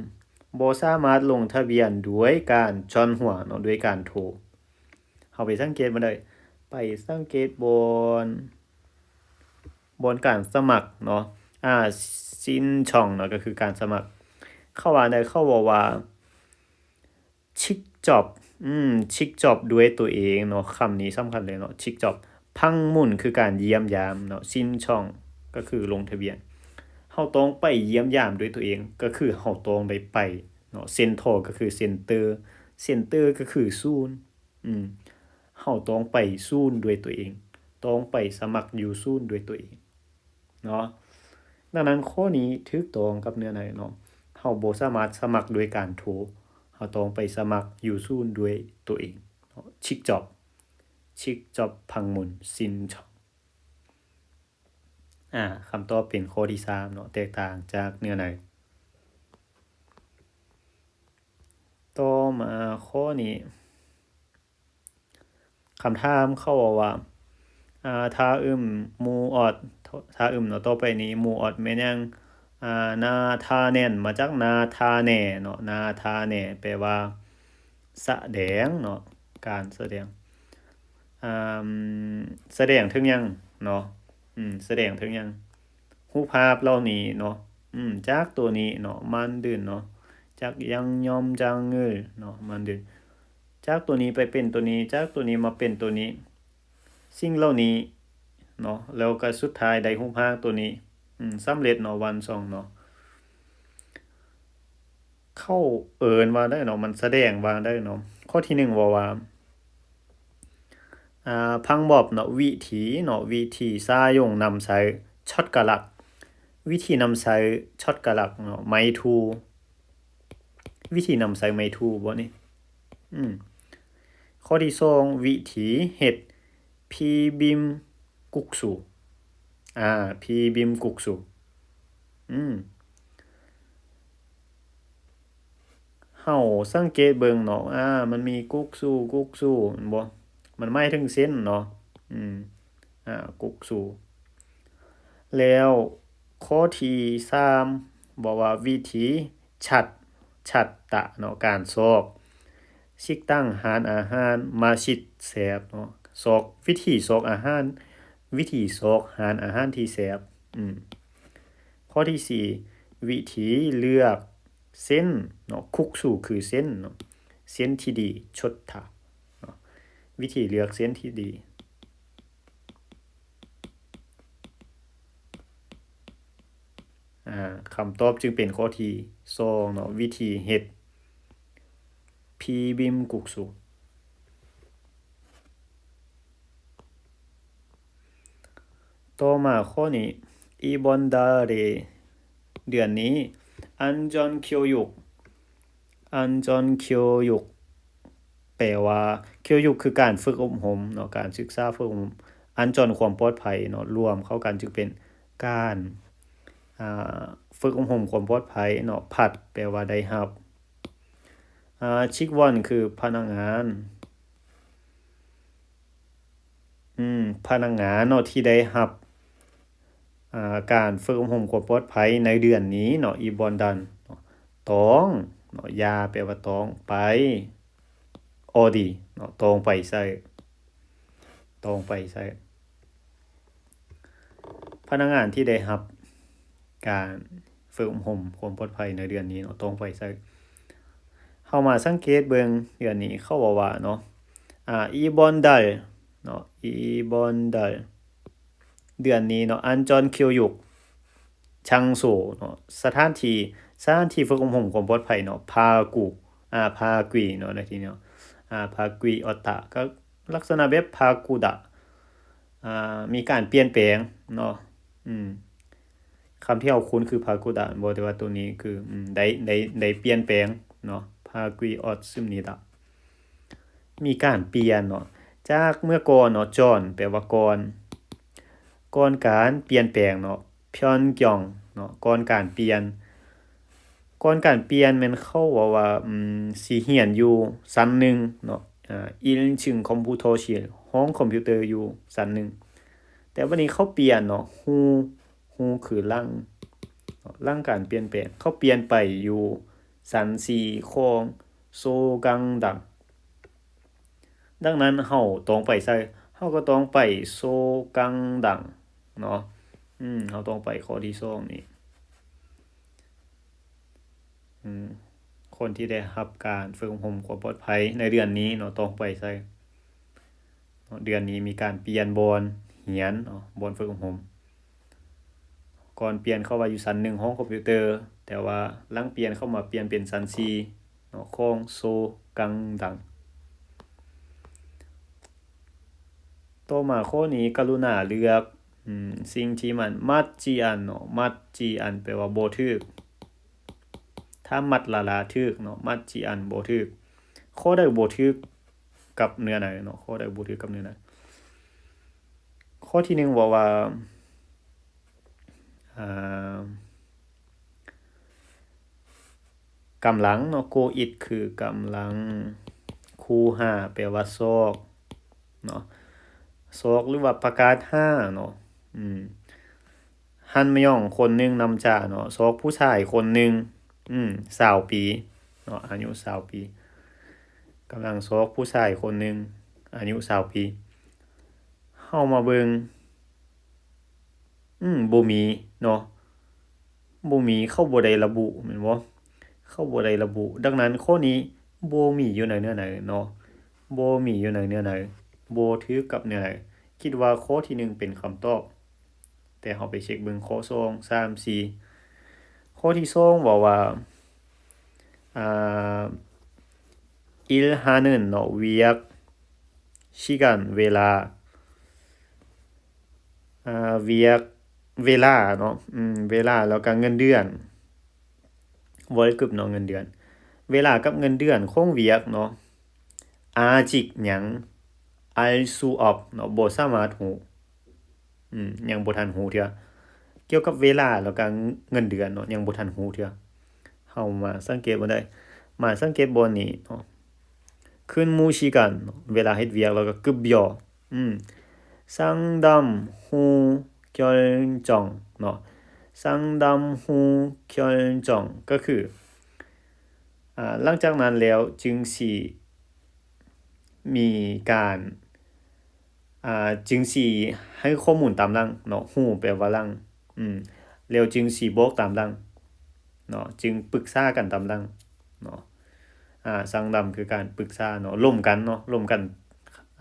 ບໍ່ສາມາດລົງທະບຽນດ້ວຍການຈອນຫົວເນາະ, ດ້ວຍການໂທ. ເຮົາໄປສັງເກດບ່ອນໃດ? ໄປສັງເກດບ່ອນ ບ່ອນການສະໝັກເນາະ, ອາ ຊິນຊ່ອງເນາະ ກໍຄືການສະໝັກ. ເຂົາວ່າໃດ? ເຂົາເວົ້າວ່າ ຊິກຈອບ ອືມ ຊິກຈອບດ້ວຍຕົວເອງເນາະ, ຄຳນີ້ສຳຄັນເລີຍເນາະ, ຊິກຈອບ. ພັງໝຸນ ຄືການຢ້ຽມຢາມເນາະ, ຊິນຊ່ອງ ກໍຄືລົງທະບຽນ. ເຮົາຕ້ອງໄປຢ້ຽມຢາມດ້ວຍຕົວເອງ, ກໍຄືເຮົາຕ້ອງໄດ້ໄປເນາະ. ເຊັນເທີ ກໍຄືເຊັນເຕີ, ເຊັນເຕີ ກໍຄືສູນ. ອືມ ເຮົາຕ້ອງໄປສູນດ້ວຍຕົວເອງ, ຕ້ອງໄປສະໝັກຢູ່ສູນດ້ວຍຕົວເອງເນາະ. ດັ່ງນັ້ນ ຂໍ້ນີ້ຖືກຕ້ອງກັບເນື້ອໃນເນາະ, ເຮົາບໍ່ສາມາດສະໝັກດ້ວຍການໂທ, ເຮົາຕ້ອງໄປສະໝັກຢູ່ສູນດ້ວຍຕົວເອງເນາະ. ຊິກຈອບ ຊິກຈອບ ພັງໝຸນ ຊິນຊ່ອງ. ອາ ຄຳຕອບເປັນຂໍ້ທີສາມເນາະ, ແຕກຕ່າງຈາກເນື້ອໃນ. ຕໍ່ມາຂໍ້ນີ້ ຄຳຖາມເຂົາເວົ້າວ່າ ອາ ຖ້າອຶມ ໝູອອດ ຖ້າອຶມເນາະ, ຕໍ່ໄປນີ້ ໝູອອດແມ່ນຫຍັງ? ອາ ນາທາແນນ ມາຈາກນາທາແນເນາະ, ນາທາແນ ແປວ່າ ສະແດງເນາະ, ການສະແດງ. ອາ ສະແດງເຖິງຫຍັງເນາະ? ອືມ ສະແດງເຖິງຫຍັງ? ຮູບພາບເຫຼົ່ານີ້ເນາະ, ອືມ ຈາກໂຕນີ້ເນາະ, ມານດຶນເນາະ, ຈາກຍັງຍອມຈາງງືເນາະ, ມານດຶນ. ຈາກໂຕນີ້ໄປເປັນໂຕນີ້, ຈາກໂຕນີ້ມາເປັນໂຕນີ້, ສິ່ງເຫຼົ່ານີ້ເນາະ, ແລ້ວກໍສຸດທ້າຍໄດ້ຮູບຮ່າງໂຕນີ້. ອືມ ສຳເລັດເນາະ, ວັນຊອງເນາະ. ເຂົາເອີ້ນວ່າໃດເນາະ, ມັນສະແດງວ່າໃດເນາະ? ຂໍ້ທີໜຶ່ງເວົ້າວ່າ ອາ ພັງບອບເນາະ, ວິທີເນາະ, ວິທີ ສາຍົງ ນຳໃຊ້, ຊອດກະລັກ, ວິທີນຳໃຊ້ ຊອດກະລັກເນາະ, ໄມ້ທູ ວິທີນຳໃຊ້ໄມ້ທູບໍ່ນີ້? ອືມ ຂໍ້ທີສອງ ວິທີເຮັດພີບິມກຸກຊູ. ອາ ພີບິມກຸກຊູ. ອືມ ເຮົາສັງເກດເບິ່ງເນາະ, ອາ ມັນມີກຸກຊູ ກຸກຊູ ແມ່ນບໍ່? ມັນໝາຍເຖິງເສັ້ນເນາະ. ອືມ ອາ ກຸກຊູ. ແລ້ວຂໍ້ທີສາມ ເວົ້າວ່າວິທີ ຊັດ ຊັດຕະເນາະ, ການຊອກ ຊິກຕັງ ຮ້ານອາຫານ, ມາຊິດ ແຊບເນາະ, ຊອກ ວິທີຊອກອາຫານ, ວິທີຊອກຮ້ານອາຫານທີ່ແຊບ. ອືມ ຂໍ້ທີສີ່ ວິທີເລືອກເສັ້ນເນາະ, ຄຸກຊູຄືເສັ້ນເນາະ, ເສັ້ນທີ່ດີ ໂຊດທາເນາະ, ວິທີເລືອກເສັ້ນທີ່ດີ. ອາ ຄຳຕອບຈຶ່ງເປັນຂໍ້ທີສອງເນາະ, ວິທີເຮັດພີບິມກຸກຊູ. ຕໍ່ມາຂໍ້ນີ້ 이번 달에 ເດືອນນີ້ 안전 교육, 안전 교육 ແປວ່າ 교육 ຄືການຝຶກອົບຮົມເນາະ, ການສຶກສາຝຶກອົບຮົມ, 안전 ຄວາມປອດໄພເນາະ, ລວມເຂົ້າກັນຈຶ່ງເປັນການ ອາ ຝຶກອົບຮົມຄວາມປອດໄພເນາະ, 받 ແປວ່າໄດ້ຮັບ, ອາ 직원 ຄືພະນັກງານ, ອືມ ພະນັກງານເນາະ ທີ່ໄດ້ຮັບ ອາ ການຝຶກອົບຮົມຄວາມປອດໄພໃນເດືອນນີ້ເນາະ, 이번 달 ເນາະ, ຕ້ອງເນາະ, 야 ແປວ່າຕ້ອງ, ໄປ 어디 ເນາະ, ຕ້ອງໄປໃສ, ຕ້ອງໄປໃສ. ພະນັກງານທີ່ໄດ້ຮັບການຝຶກອົບຮົມຄວາມປອດໄພໃນເດືອນນີ້ເນາະ, ຕ້ອງໄປໃສ. ເຮົາມາສັງເກດເບິ່ງເດືອນນີ້ ເຂົາເວົ້າວ່າເນາະ, ອາ 이번 달 ເນາະ, 이번 달 ເດືອນນີ້ເນາະ, 안전 교육 장소 ເນາະ, ສະຖານທີ່, ສະຖານທີ່ຝຶກອົບຮົມຄວາມປອດໄພເນາະ, 바꾸, ອາ 바뀌 ເນາະ, ໃນທີ່ນີ້ເນາະ, ອາ 바뀌었다 ກໍລັກສະນະແບບ 바꾸다, ອາ ມີການປ່ຽນແປງເນາະ, ອືມ ຄຳທີ່ເຮົາຄຸ້ນຄື 바꾸다 ແມ່ນບໍ່? ແຕ່ວ່າໂຕນີ້ຄື ອືມ ໄດ້ ໄດ້ ໄດ້ປ່ຽນແປງເນາະ 바뀌었습니다. ມີການປ່ຽນເນາະ ຈາກເມື່ອກ່ອນເນາະ 전 ແປວ່າກ່ອນ ກ່ອນການປ່ຽນແປງເນາະ 변경 ເນາະ ກ່ອນການປ່ຽນ. ກ່ອນການປ່ຽນແມ່ນເຂົາເວົ້າວ່າ ອືມ ຊິຮຽນຢູ່ຊັ້ນໜຶ່ງເນາະ ອາ 일 층 컴퓨터실 ຫ້ອງຄອມພິວເຕີຢູ່ຊັ້ນໜຶ່ງ ແຕ່ບັດນີ້ເຂົາປ່ຽນເນາະ 후 후 ຄືຫຼັງ ຫຼັງການປ່ຽນແປງ ເຂົາປ່ຽນໄປຢູ່ຊັ້ນສີ່ຂອງ 소강당. ດັ່ງນັ້ນເຮົາຕ້ອງໄປໃສ? ເຮົາກໍຕ້ອງໄປ 소강당 ເນາະ. ອືມ ເຮົາຕ້ອງໄປຂໍ້ທີສອງນີ້ ອືມ ຄົນທີ່ໄດ້ຮັບການຝຶກອົບຮົມຄວາມປອດໄພໃນເດືອນນີ້ເນາະ ຕ້ອງໄປໃສ? ເນາະ ເດືອນນີ້ມີການປ່ຽນບ່ອນຮຽນເນາະ ບ່ອນຝຶກອົບຮົມ. ກ່ອນປ່ຽນເຂົ້າໄປຢູ່ຊັ້ນໜຶ່ງຫ້ອງຄອມພິວເຕີ ແຕ່ວ່າຫຼັງປ່ຽນເຂົ້າມາປ່ຽນເປັນຊັ້ນສີ່ເນາະ ຂອງ 소강당. ຕໍ່ມາຂໍ້ນີ້ ກະລຸນາເລືອກ ອືມ ສິ່ງທີ່ມັນ 맞지 않ເນາະ 맞지 않 ແປວ່າບໍ່ຖືກ. ຖ້າ 맞 라라 ຖືກເນາະ 맞지 않 ບໍ່ຖືກ. ຂໍ້ໃດບໍ່ຖືກກັບເນື້ອໃນເນາະ ຂໍ້ໃດບໍ່ຖືກກັບເນື້ອໃນ? ຂໍ້ທີໜຶ່ງເວົ້າວ່າ ອ່າ ກຳລັງເນາະ 고있 ຄືກຳລັງ คูຫາ ແປວ່າຊອກເນາະ ຊອກ ຫຼືວ່າປະກາດຫາເນາະ ອືມ 한 명 ຄົນໜຶ່ງ 남자 ເນາະ ຊອກຜູ້ຊາຍຄົນໜຶ່ງ ອືມ ຊາວປີເນາະ ອາຍຸຊາວປີ ກຳລັງຊອກຜູ້ຊາຍຄົນໜຶ່ງ ອາຍຸຊາວປີ. ເຮົາມາເບິ່ງ ອືມ ບໍ່ມີເນາະ ບໍ່ມີ ເຂົາບໍ່ໄດ້ລະບຸແມ່ນບໍ່? ເຂົາບໍ່ໄດ້ລະບຸ. ດັ່ງນັ້ນ ຂໍ້ນີ້ບໍ່ມີຢູ່ໃນເນື້ອໃນເນາະ ບໍ່ມີຢູ່ໃນເນື້ອໃນ ບໍ່ຖືກກັບເນື້ອໃນ. ຄິດວ່າຂໍ້ທີໜຶ່ງເປັນຄຳຕອບ ແຕ່ເຮົາໄປເຊັກເບິ່ງຂໍ້ສອງ ສາມ ສີ່. ຂໍ້ທີສອງເວົ້າວ່າ ອ່າ 일하는 ເນາະ ວຽກ 시간 ເວລາ ອ່າ ວຽກ ເວລາເນາະ ອືມ ເວລາ ແລ້ວກໍເງິນເດືອນ 월급 ເນາະ ເງິນເດືອນ. ເວລາກັບເງິນເດືອນຂອງວຽກເນາະ 아직 ຍັງ 알수 없 ເນາະ ບໍ່ສາມາດຮູ້ ອືມ ຍັງບໍ່ທັນຮູ້ເທື່ອ. ກ່ຽວກັບເວລາ ແລ້ວກໍເງິນເດືອນເນາະ ຍັງບໍ່ທັນຮູ້ເທື່ອ. ເຮົາມາສັງເກດເບິ່ງໄດ້ ມາສັງເກດບ່ອນນີ້ເນາະ 근무 시간 ເນາະ ເວລາເຮັດວຽກ ແລ້ວກໍ 급여 ອືມ 상담 후 결정 ເນາະ 상담 후 결정 ກໍຄື ອ່າ ຫຼັງຈາກນັ້ນແລ້ວຈຶ່ງຊິມີການ ອ່າ ຈຶ່ງຊິໃຫ້ຂໍ້ມູນຕາມຫຼັງເນາະ 후 ແປວ່າຫຼັງ ອືມ ແລ້ວຈຶ່ງຊິບອກຕາມຫຼັງເນາະ ຈຶ່ງປຶກສາກັນຕາມຫຼັງເນາະ. ອ່າ 상담 ຄືການປຶກສາເນາະ ລົມກັນເນາະ ລົມກັນ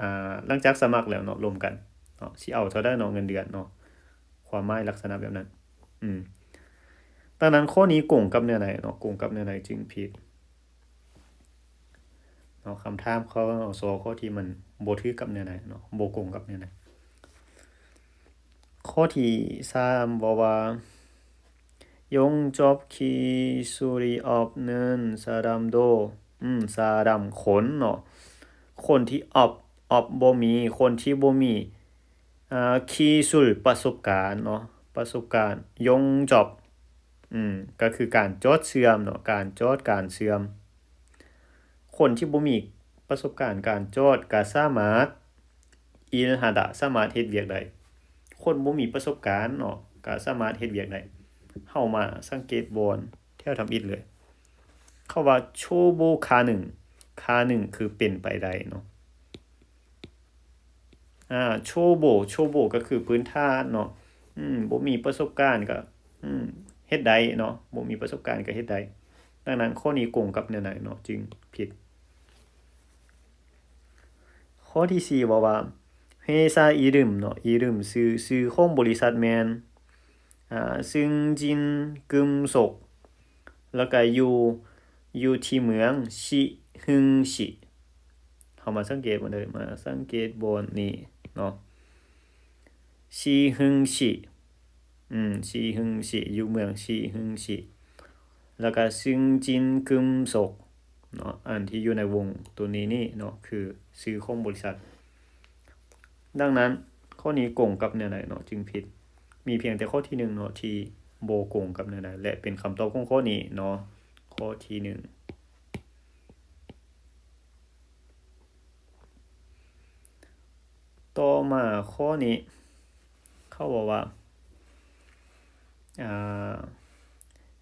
ອ່າ ຫຼັງຈາກສະໝັກແລ້ວເນາະ ລົມກັນເນາະ ຊິເອົາເທົ່າໃດເນາະ ເງິນເດືອນເນາະ ຄວາມໝາຍລັກສະນະແບບນັ້ນ. ອືມ ດັ່ງນັ້ນ ຂໍ້ນີ້ກົງກັບເນື້ອໃນເນາະ ກົງກັບເນື້ອໃນຈຶ່ງຜິດເນາະ. ຄຳຖາມ ຂໍ້ ຂໍ້ທີ່ມັນບໍ່ຖືກກັບເນື້ອໃນເນາະ ບໍ່ກົງກັບເນື້ອໃນ. ຂໍ້ທີສາມເວົ້າວ່າ 영접 기술이 없는 사람도 ອືມ 사람 ຄົນເນາະ ຄົນທີ່ 없 없 ບໍ່ມີ ຄົນທີ່ບໍ່ມີ ອ່າ 기술 ປະສົບການເນາະ ປະສົບການ 영접 ອືມ ກໍຄືການຈອດເຊື່ອມເນາະ ການຈອດການເຊື່ອມ. ຄົນທີ່ບໍ່ມີປະສົບການການຈອດກໍສາມາດ 일하다 ສາມາດເຮັດວຽກໄດ້. ຄົນບໍ່ມີປະສົບການເນາະ ກໍສາມາດເຮັດວຽກໄດ້. ເຮົາມາສັງເກດບ່ອນແຖວທຳອິດເລີຍ. ເຂົາວ່າ 초보 가능 ຄາໜຶ່ງ ຄືເປັນໄປໄດ້ເນາະ. ອ່າ 초보 ໂຊໂບ ກໍຄືພື້ນຖານເນາະ ອືມ ບໍ່ມີປະສົບການກໍ ອືມ ເຮັດໄດ້ເນາະ ບໍ່ມີປະສົບການກໍເຮັດໄດ້. ດັ່ງນັ້ນ ຂໍ້ນີ້ກົງກັບເນື້ອໃນເນາະ ຈຶ່ງຜິດ. ຂໍ້ທີສີ່ເວົ້າວ່າ 회사 이름 ເນາະ 이름 ຊື່ ຊື່ຂອງບໍລິສັດແມ່ນ ອ່າ 승진 금속 ແລ້ວກໍຢູ່ ຢູ່ທີ່ເມືອງ 시흥시. ເຮົາມາສັງເກດເບິ່ງເດີ ມາສັງເກດບ່ອນນີ້ເນາະ 시흥시. ອືມ ຊີຮຶງຊີ ຢູ່ເມືອງຊີຮຶງຊີ ແລ້ວກະຊຶງຈິນກຶມໂຊກເນາະ ອັນທີ່ຢູ່ໃນວົງໂຕນີ້ນີ້ເນາະ ຄືຊື່ຂອງບໍລິສັດ. ດັ່ງນັ້ນ ຂໍ້ນີ້ກົງກັບແນວໃດເນາະ ຈຶ່ງຜິດ? ມີພຽງແຕ່ຂໍ້ທີໜຶ່ງເນາະ ທີ່ບໍ່ກົງກັບແນວໃດ ແລະ ເປັນຄຳຕອບຂອງຂໍ້ນີ້ເນາະ ຂໍ້ທີໜຶ່ງ. ຕໍ່ມາຂໍ້ນີ້ ເຂົາເວົ້າວ່າ ອ່າ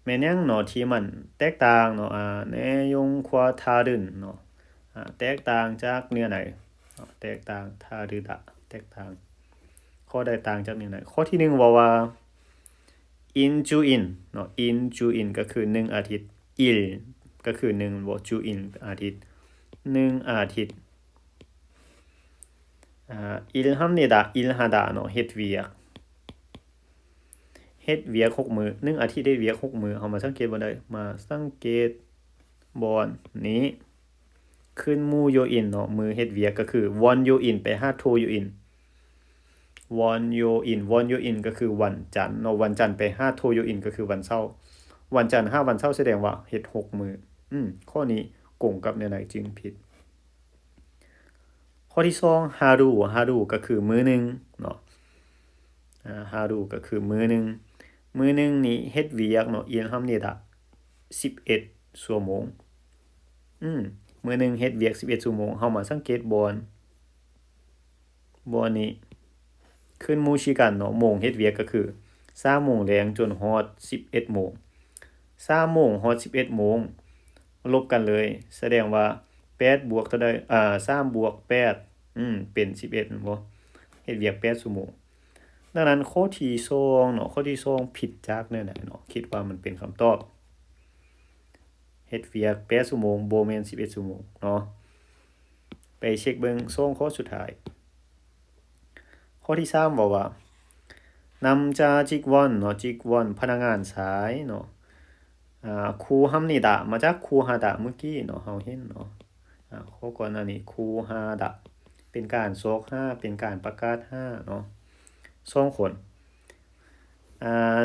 ແມ່ນຫຍັງເນາະທີ່ມັນແຕກຕ່າງເນາະ ອ່າ 내용과 다른ເນາະ ອ່າ ແຕກຕ່າງຈາກເນື້ອໃນເນາະ ແຕກຕ່າງ 다르다 ແຕກຕ່າງ ຂໍ້ໃດຕ່າງຈາກເນື້ອໃນ? ຂໍ້ທີໜຶ່ງເວົ້າວ່າ 일주일ເນາະ 일주일 ກໍຄືໜຶ່ງອາທິດ 일ກໍຄືໜຶ່ງແມ່ນບໍ່? 주일 ອາທິດ ໜຶ່ງອາທິດ ອ່າ 일합니다 일하다ເນາະ ເຮັດວຽກ ເຮັດວຽກຫົກມື້ ໜຶ່ງອາທິດເຮັດວຽກຫົກມື້ ເຮົາມາສັງເກດບ່ອນໃດ? ມາສັງເກດບ່ອນນີ້ 근무요일ເນາະ ມື້ເຮັດວຽກກໍຄື월요일 ໄປຫາ토요일 월요일, 월요일 ກໍຄືວັນຈັນເນາະ ວັນຈັນໄປຫາ토요일 ກໍຄືວັນເສົາ ວັນຈັນຫາວັນເສົາ ສະແດງວ່າເຮັດຫົກມື້. ອືມ ຂໍ້ນີ້ກົງກັບແນວໃດຈຶ່ງຜິດ? ຂໍ້ທີສອງ 하루, 하루 ກໍຄືມື້ໜຶ່ງເນາະ ອາ 하루 ກໍຄືມື້ໜຶ່ງ ມື້ໜຶ່ງນີ້ເຮັດວຽກເນາະ 일합니다 ສິບເອັດຊົ່ວໂມງ. ອືມ ມື້ໜຶ່ງເຮັດວຽກສິບເອັດຊົ່ວໂມງ ເຮົາມາສັງເກດບ່ອນ ບ່ອນນີ້ 근무시간ເນາະ ໂມງເຮັດວຽກກໍຄືສາມໂມງແລງຈົນຮອດສິບເອັດໂມງ ສາມໂມງຮອດສິບເອັດໂມງ ລົບກັນເລີຍ ສະແດງວ່າແປດບວກເທົ່າໃດ? ອາ ສາມບວກແປດ ອືມ ເປັນສິບເອັດແມ່ນບໍ່? ເຮັດວຽກແປດຊົ່ວໂມງ. ດັ່ງນັ້ນ ຂໍ້ທີສອງເນາະ ຂໍ້ທີສອງຜິດຈາກແນວໃດເນາະ? ຄິດວ່າມັນເປັນຄຳຕອບ ເຮັດວຽກແປດຊົ່ວໂມງ ບໍ່ແມ່ນສິບເອັດຊົ່ວໂມງເນາະ. ໄປເຊັກເບິ່ງສອງຂໍ້ສຸດທ້າຍ. ຂໍ້ທີສາມເວົ້າວ່າ 남자 직원ເນາະ 직원 ພະນັກງານຊາຍເນາະ ອ່າ 구합니다 ມາຈາກ구하다 ມື້ກີ້ເນາະ ເຮົາເຫັນເນາະ ອ່າ ຂໍ້ກ່ອນໜ້ານີ້ 구하다 ເປັນການຊອກຫາ ເປັນການປະກາດຫາເນາະ ສອງຄົນ ອ່າ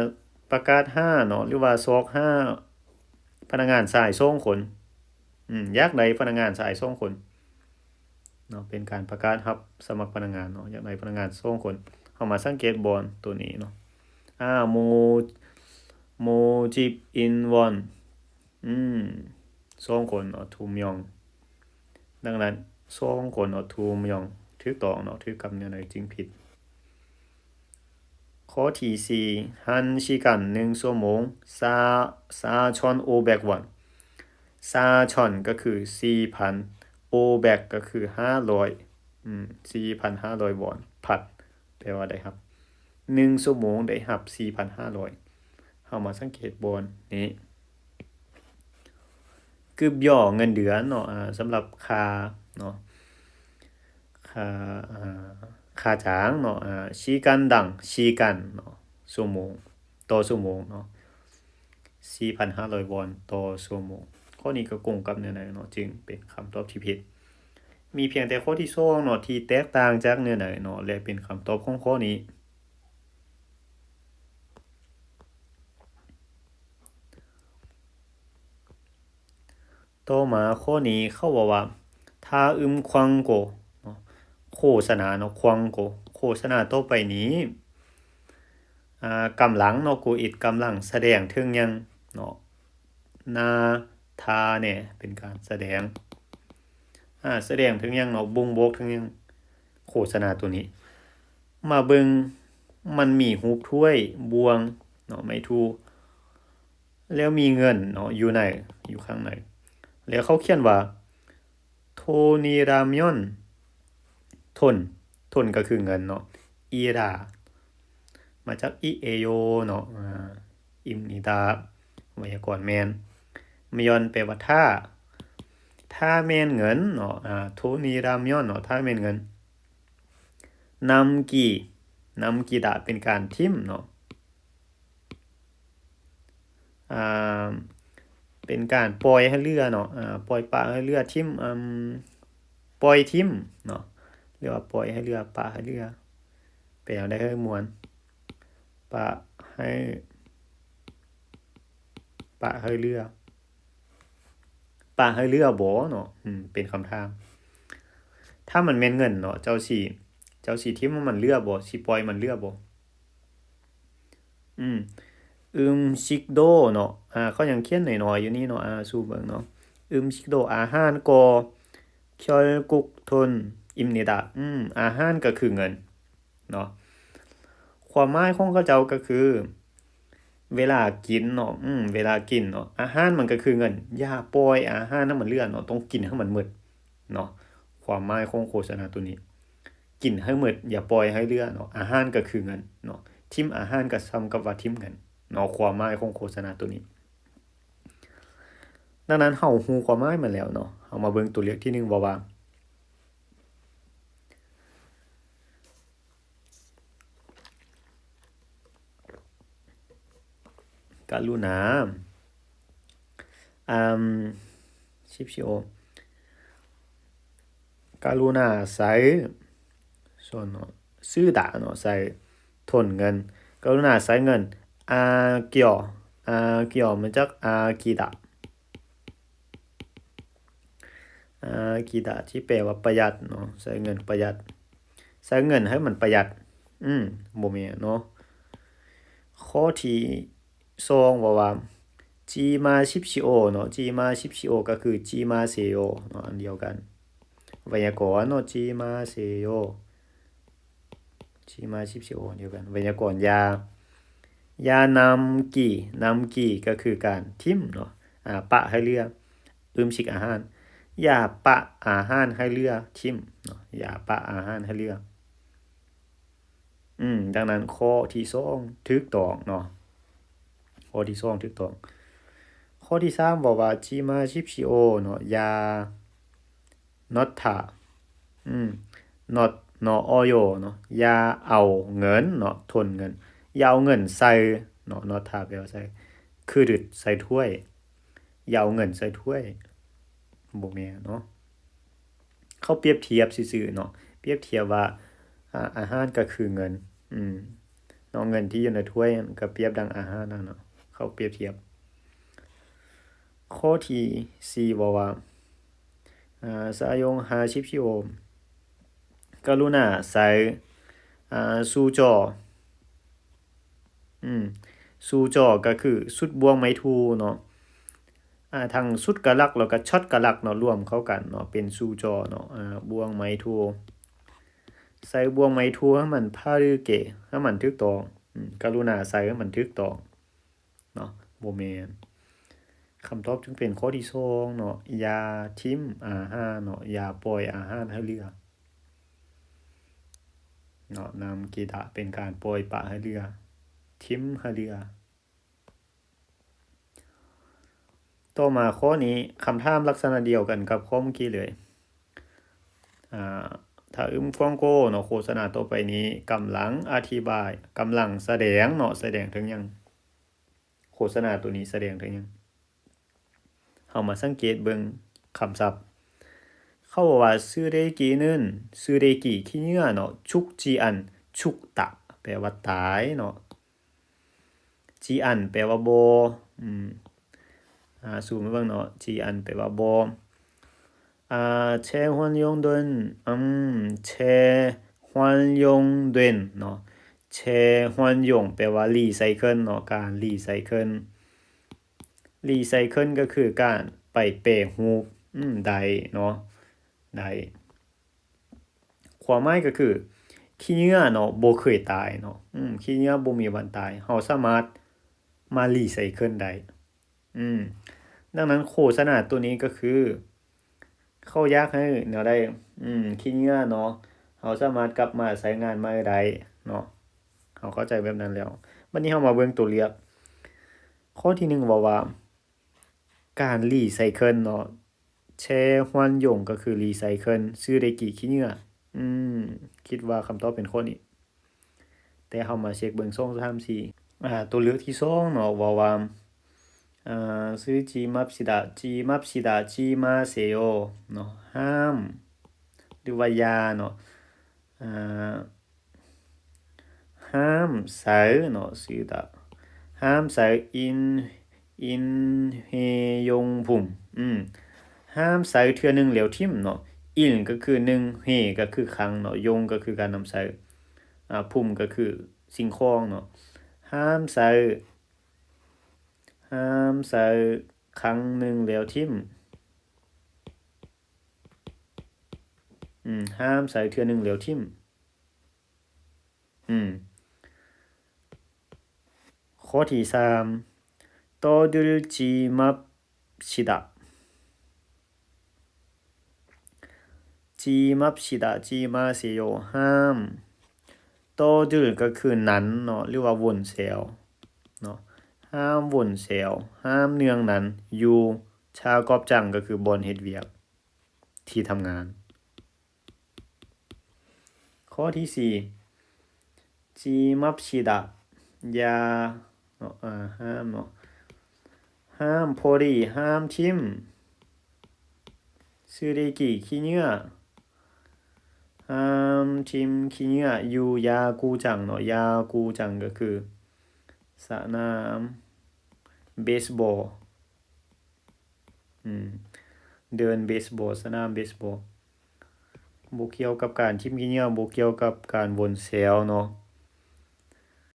ປະກາດຫາເນາະ ຫຼືວ່າຊອກຫາພະນັກງານຊາຍສອງຄົນ ອືມ ຢາກໄດ້ພະນັກງານຊາຍສອງຄົນເນາະ ເປັນການປະກາດຮັບສະໝັກພະນັກງານເນາະ ຢາກໄດ້ພະນັກງານສອງຄົນ. ເຮົາມາສັງເກດບ່ອນໂຕນີ້ເນາະ ອ່າ 모집인원 ອືມ ສອງຄົນເນາະ 두 명. ດັ່ງນັ້ນ ສອງຄົນເນາະ 두 명 ຖືກຕ້ອງເນາະ ຖືກກັບແນວໃດຈຶ່ງຜິດ? ຂໍ້ທີສີ່ 한 시간 ໜຶ່ງຊົ່ວໂມງ 사, 사천오백 원 사천 ກໍຄືສີ່ພັນ 오백 ກໍຄືຫ້າຮ້ອຍ ອືມ ສີ່ພັນຫ້າຮ້ອຍວອນ ພັດ ແປວ່າໄດ້ຮັບ ໜຶ່ງຊົ່ວໂມງໄດ້ຮັບສີ່ພັນຫ້າຮ້ອຍ. ເຮົາມາສັງເກດບ່ອນນີ້ ກືບຫຍໍ້ເງິນເດືອນເນາະ ອ່າ ສຳລັບຄ່າເນາະ ຄ່າ ອ່າ ຄ່າຈ້າງເນາະ ອ່າ 시간당 시간ເນາະ ຊົ່ວໂມງ ຕໍ່ຊົ່ວໂມງເນາະ ສີ່ພັນຫ້າຮ້ອຍວອນຕໍ່ຊົ່ວໂມງ. ຂໍ້ນີ້ກໍກົງກັບແນວໃດເນາະ ຈຶ່ງເປັນຄຳຕອບທີ່ຜິດ? ມີພຽງແຕ່ຂໍ້ທີສອງເນາະ ທີ່ແຕກຕ່າງຈາກເນື້ອໃນເນາະ ແລະ ເປັນຄຳຕອບຂອງຂໍ້ນີ້. ຕໍ່ມາຂໍ້ນີ້ເຂົາເວົ້າວ່າ 다음광고ເນາະ ໂຄສະນາເນາະ 광고 ໂຄສະນາຕໍ່ໄປນີ້ ອ່າ ກຳລັງເນາະ 고일 ກຳລັງສະແດງເຖິງຫຍັງເນາະ 나타내 ເປັນການສະແດງ ອ່າ ສະແດງເຖິງຫຍັງເນາະ ບົ່ງບອກເຖິງຫຍັງ ໂຄສະນາໂຕນີ້. ມາເບິ່ງ ມັນມີຮູບຖ້ວຍ ບ່ວງເນາະ ໄມ້ທູ ແລ້ວມີເງິນເນາະ ຢູ່ໃນ ຢູ່ຂ້າງໃນ ແລ້ວເຂົາຂຽນວ່າ 돈이라면 돈, 돈 ກໍຄືເງິນເນາະ 이라 ມາຈາກ이에요ເນາະ ອ່າ 입니다 ໄວຍາກອນແມ່ນ 면 ແປວ່າຖ້າ ຖ້າແມ່ນເງິນເນາະ ອ່າ 돈이라면ເນາະ ຖ້າແມ່ນເງິນ 남기다, 남기다 ເປັນການຖິ້ມເນາະ ອ່າ ເປັນການປ່ອຍໃຫ້ເຫຼືອເນາະ ອ່າ ປ່ອຍປະໃຫ້ເຫຼືອ ຖິ້ມ ອ່າ ປ່ອຍຖິ້ມເນາະ ຫຼືວ່າປ່ອຍໃຫ້ເຫຼືອ ປະໃຫ້ເຫຼືອ ແປແນວໃດເຮີຍມ່ວນ? ປະ ໃຫ້ ປະໃຫ້ເຫຼືອ ປະໃຫ້ເຫຼືອບໍ່ເນາະ? ອືມ ເປັນຄຳຖາມ. ຖ້າມັນແມ່ນເງິນເນາະ ເຈົ້າຊິ ເຈົ້າຊິຖິ້ມໃຫ້ມັນເຫຼືອບໍ່? ຊິປ່ອຍມັນເຫຼືອບໍ່? ອືມ ອຶມຊິກໂດເນາະ ອາ ເຂົາຍັງຂຽນນ້ອຍໆຢູ່ນີ້ເນາະ ອາ ສູ່ເບິ່ງເນາະ ອຶມຊິກໂດ ອາຫານກໍ ເຄີຍກຸກທົນ ອິມເນດາ ອືມ ອາຫານກໍຄືເງິນເນາະ. ຄວາມໝາຍຂອງເຂົາເຈົ້າກໍຄື ເວລາກິນເນາະ ອືມ ເວລາກິນເນາະ ອາຫານມັນກໍຄືເງິນ ຢ່າປ່ອຍອາຫານໃຫ້ມັນເຫຼືອເນາະ ຕ້ອງກິນໃຫ້ມັນໝົດເນາະ. ຄວາມໝາຍຂອງໂຄສະນາໂຕນີ້ ກິນໃຫ້ໝົດ ຢ່າປ່ອຍໃຫ້ເຫຼືອເນາະ ອາຫານກໍຄືເງິນເນາະ ຖິ້ມອາຫານກໍສ່ຳກັບວ່າຖິ້ມເງິນເນາະ ຄວາມໝາຍຂອງໂຄສະນາໂຕນີ້. ດັ່ງນັ້ນເຮົາຮູ້ຄວາມໝາຍມັນແລ້ວເນາະ ເຮົາມາເບິ່ງຕົວເລືອກທີໜຶ່ງເວົ້າວ່າ ກະລຸນາ ອາ ສິບຊີໂອ ກະລຸນາໃຊ້ ສ່ວນເນາະ ຊື້ດາເນາະ ໃຊ້ທົນເງິນ ກະລຸນາໃຊ້ເງິນ ອາກິໂອ ອາກິໂອ ມາຈາກອາກິດາ ອາກິດາ ທີ່ແປວ່າປະຢັດເນາະ ໃຊ້ເງິນປະຢັດ ໃຊ້ເງິນໃຫ້ມັນປະຢັດ ອືມ ບໍ່ແມ່ນເນາະ. ຂໍ້ທີສອງເວົ້າວ່າ ຈິມາສິບຊີໂອເນາະ ຈິມາສິບຊີໂອກໍຄືຈິມາເຊໂຍເນາະ ອັນດຽວກັນ ໄວຍາກອນເນາະ ຈິມາເຊໂຍ ຈິມາສິບຊີໂອ ດຽວກັນ ໄວຍາກອນ ຢ່າ ຢ່ານຳກີ ນຳກີກໍຄືການຖິ້ມເນາະ ອາ ປະໃຫ້ເຫຼືອ ອຶມຊິກອາຫານ ຢ່າປະອາຫານໃຫ້ເຫຼືອ ຖິ້ມເນາະ ຢ່າປະອາຫານໃຫ້ເຫຼືອ. ອືມ ດັ່ງນັ້ນຂໍ້ທີສອງຖືກຕ້ອງເນາະ ຂໍ້ທີສອງຖືກຕ້ອງ. ຂໍ້ທີສາມເວົ້າວ່າ ຈິມາສິບຊີໂອເນາະ ຢ່າ ນອດທາ ອືມ ນອດ ນອໂອໂຍເນາະ ຢ່າເອົາເງິນເນາະ ທົນເງິນ ຢ່າເອົາເງິນໃສ່ເນາະ ນອດທາແປວ່າໃສ່ ຄືດຶດໃສ່ຖ້ວຍ ຢ່າເອົາເງິນໃສ່ຖ້ວຍ ບໍ່ແມ່ນເນາະ. ເຂົາປຽບທຽບຊື່ໆເນາະ ປຽບທຽບວ່າ ອາ ອາຫານກໍຄືເງິນ ອືມ ເນາະ ເງິນທີ່ຢູ່ໃນຖ້ວຍນັ້ນກໍປຽບດັ່ງອາຫານນັ້ນເນາະ ເຂົາປຽບທຽບ. ຂໍ້ທີສີ່ເວົ້າວ່າ ອາ ຊາຍົງຫ້າສິບຊີໂອ ກະລຸນາໃສ່ ອາ ຊູຈໍ ອືມ ຊູຈໍກໍຄືຊຸດບ່ວງໄມ້ທູເນາະ ອາ ທັງຊຸດກະລັກ ແລ້ວກໍຊັອດກະລັກເນາະ ລວມເຂົ້າກັນເນາະ ເປັນຊູຈໍເນາະ ອາ ບ່ວງໄມ້ທູ ໃສ່ບ່ວງໄມ້ທູໃຫ້ມັນພາລືເກ ໃຫ້ມັນຖືກຕ້ອງ ອືມ ກະລຸນາໃສ່ໃຫ້ມັນຖືກຕ້ອງເນາະ ບໍ່ແມ່ນ. ຄຳຕອບຈຶ່ງເປັນຂໍ້ທີສອງເນາະ ຢ່າຖິ້ມອາຫານເນາະ ຢ່າປ່ອຍອາຫານໃຫ້ເຫຼືອ ເນາະ ນຳກິດາ ເປັນການປ່ອຍປະໃຫ້ເຫຼືອ ຖິ້ມໃຫ້ເຫຼືອ. ຕໍ່ມາຂໍ້ນີ້ ຄຳຖາມລັກສະນະດຽວກັນກັບຂໍ້ເມື່ອກີ້ເລີຍ ອາ ຖ້າອຶມກວາງໂກເນາະ ໂຄສະນາຕໍ່ໄປນີ້ກຳລັງອະທິບາຍ ກຳລັງສະແດງເນາະ ສະແດງເຖິງຫຍັງ? ໂຄສະນາໂຕນີ້ສະແດງເຖິງຫຍັງ? ເຮົາມາສັງເກດເບິ່ງຄຳສັບ ເຂົາເວົ້າວ່າ ຊືເດກິນຶນ ຊືເດກິ ຂີ້ເຫຍື້ອເນາະ ຊຸກຈີອັນ ຊຸກຕະ ແປວ່າຕາຍເນາະ ຈີອັນ ແປວ່າບໍ່ ອືມ ອາ ຊູມໃຫ້ເບິ່ງເນາະ ຈີອັນ ແປວ່າບໍ່ ອາ ແຊຮວນຍົງດົນ ອືມ ແຊຮວນຍົງເດນເນາະ ແຊຮວນຍົງ ແປວ່າຣີໄຊເຄິນເນາະ ການຣີໄຊເຄິນ ຣີໄຊເຄິນກໍຄືການໄປແປຮູບ ອືມ ໄດ້ເນາະ ໄດ້ ຄວາມໝາຍກໍຄື ຂີ້ເຫຍື້ອເນາະ ບໍ່ເຄີຍຕາຍເນາະ ອືມ ຂີ້ເຫຍື້ອບໍ່ມີວັນຕາຍ ເຮົາສາມາດມາຣີໄຊເຄິນໄດ້ ອືມ ດັ່ງນັ້ນໂຄສະນາໂຕນີ້ກໍຄື ເຂົາຢາກໃຫ້ແນວໃດ? ອືມ ຂີ້ເຫຍື້ອເນາະ ເຮົາສາມາດກັບມາໃຊ້ງານໃໝ່ໄດ້ເນາະ ເຮົາເຂົ້າໃຈແບບນັ້ນແລ້ວ ບັດນີ້ເຮົາມາເບິ່ງຕົວເລືອກ ຂໍ້ທີໜຶ່ງເວົ້າວ່າ ການຣີໄຊເຄິນເນາະ ແຊຮວນຍົງກໍຄືຣີໄຊເຄິນ ຊືເດກິ ຂີ້ເຫຍື້ອ ອືມ ຄິດວ່າຄຳຕອບເປັນຂໍ້ນີ້ ແຕ່ເຮົາມາເຊັກເບິ່ງ ສອງ ສາມ ສີ່ ອາ ຕົວເລືອກທີສອງເນາະ ເວົ້າວ່າ ອາ ຊືຈີມັບຊິດາ ຈີມັບຊິດາ ຈີມາເຊໂຍເນາະ ຫ້າມ ຫຼືວ່າຢ່າເນາະ ອາ ຫ້າມໃຊ້ເນາະ ຊືດາ ຫ້າມໃສ່ 인해용품. 인 그래도นึ่ງ 해 그래도 그다음 는ใส่ 품 그래도สิ่งของเนาะ. ຫ້າມໃສ່ ຫ້າມໃສ່ຄັ້ງໜຶ່ງແລ້ວຖິ້ມ. ຫ້າມໃສ່ເທື່ອໜຶ່ງແລ້ວຖິ້ມ. ຂໍ້ທີສາມ 떠들지 맙시다. 지 맙시다, 지 마세요. ຫ້າມ 떠들 ກໍຄືນັ້ນເນາະ ຫຼືວ່າວົນແຊວເນາະ. ຫ້າມວົນແຊວ ຫ້າມເນືອງນັ້ນ ຢູ່ 작업장 ກໍຄືບ່ອນເຮັດວຽກ ທີ່ທຳງານ. ຂໍ້ທີສີ່ 지맙시다. ຢ່າເນາະ ອາ ຫ້າມເນາະ. ຫ້າມ 버리 ຫ້າມຖິ້ມ. 쓰레기 ຂີ້ເຫຍື້ອ. ຫ້າມຖິ້ມຂີ້ເຫຍື້ອຢູ່ 야구장 ເນາະ. 야구장 ກໍຄືສະໜາມເບສບອລ. ອືມ ເດີ່ນເບສບອລ ສະໜາມເບສບອລ. ບໍ່ກ່ຽວກັບການຖິ້ມຂີ້ເຫຍື້ອ ບໍ່ກ່ຽວກັບການວົນແຊວເນາະ.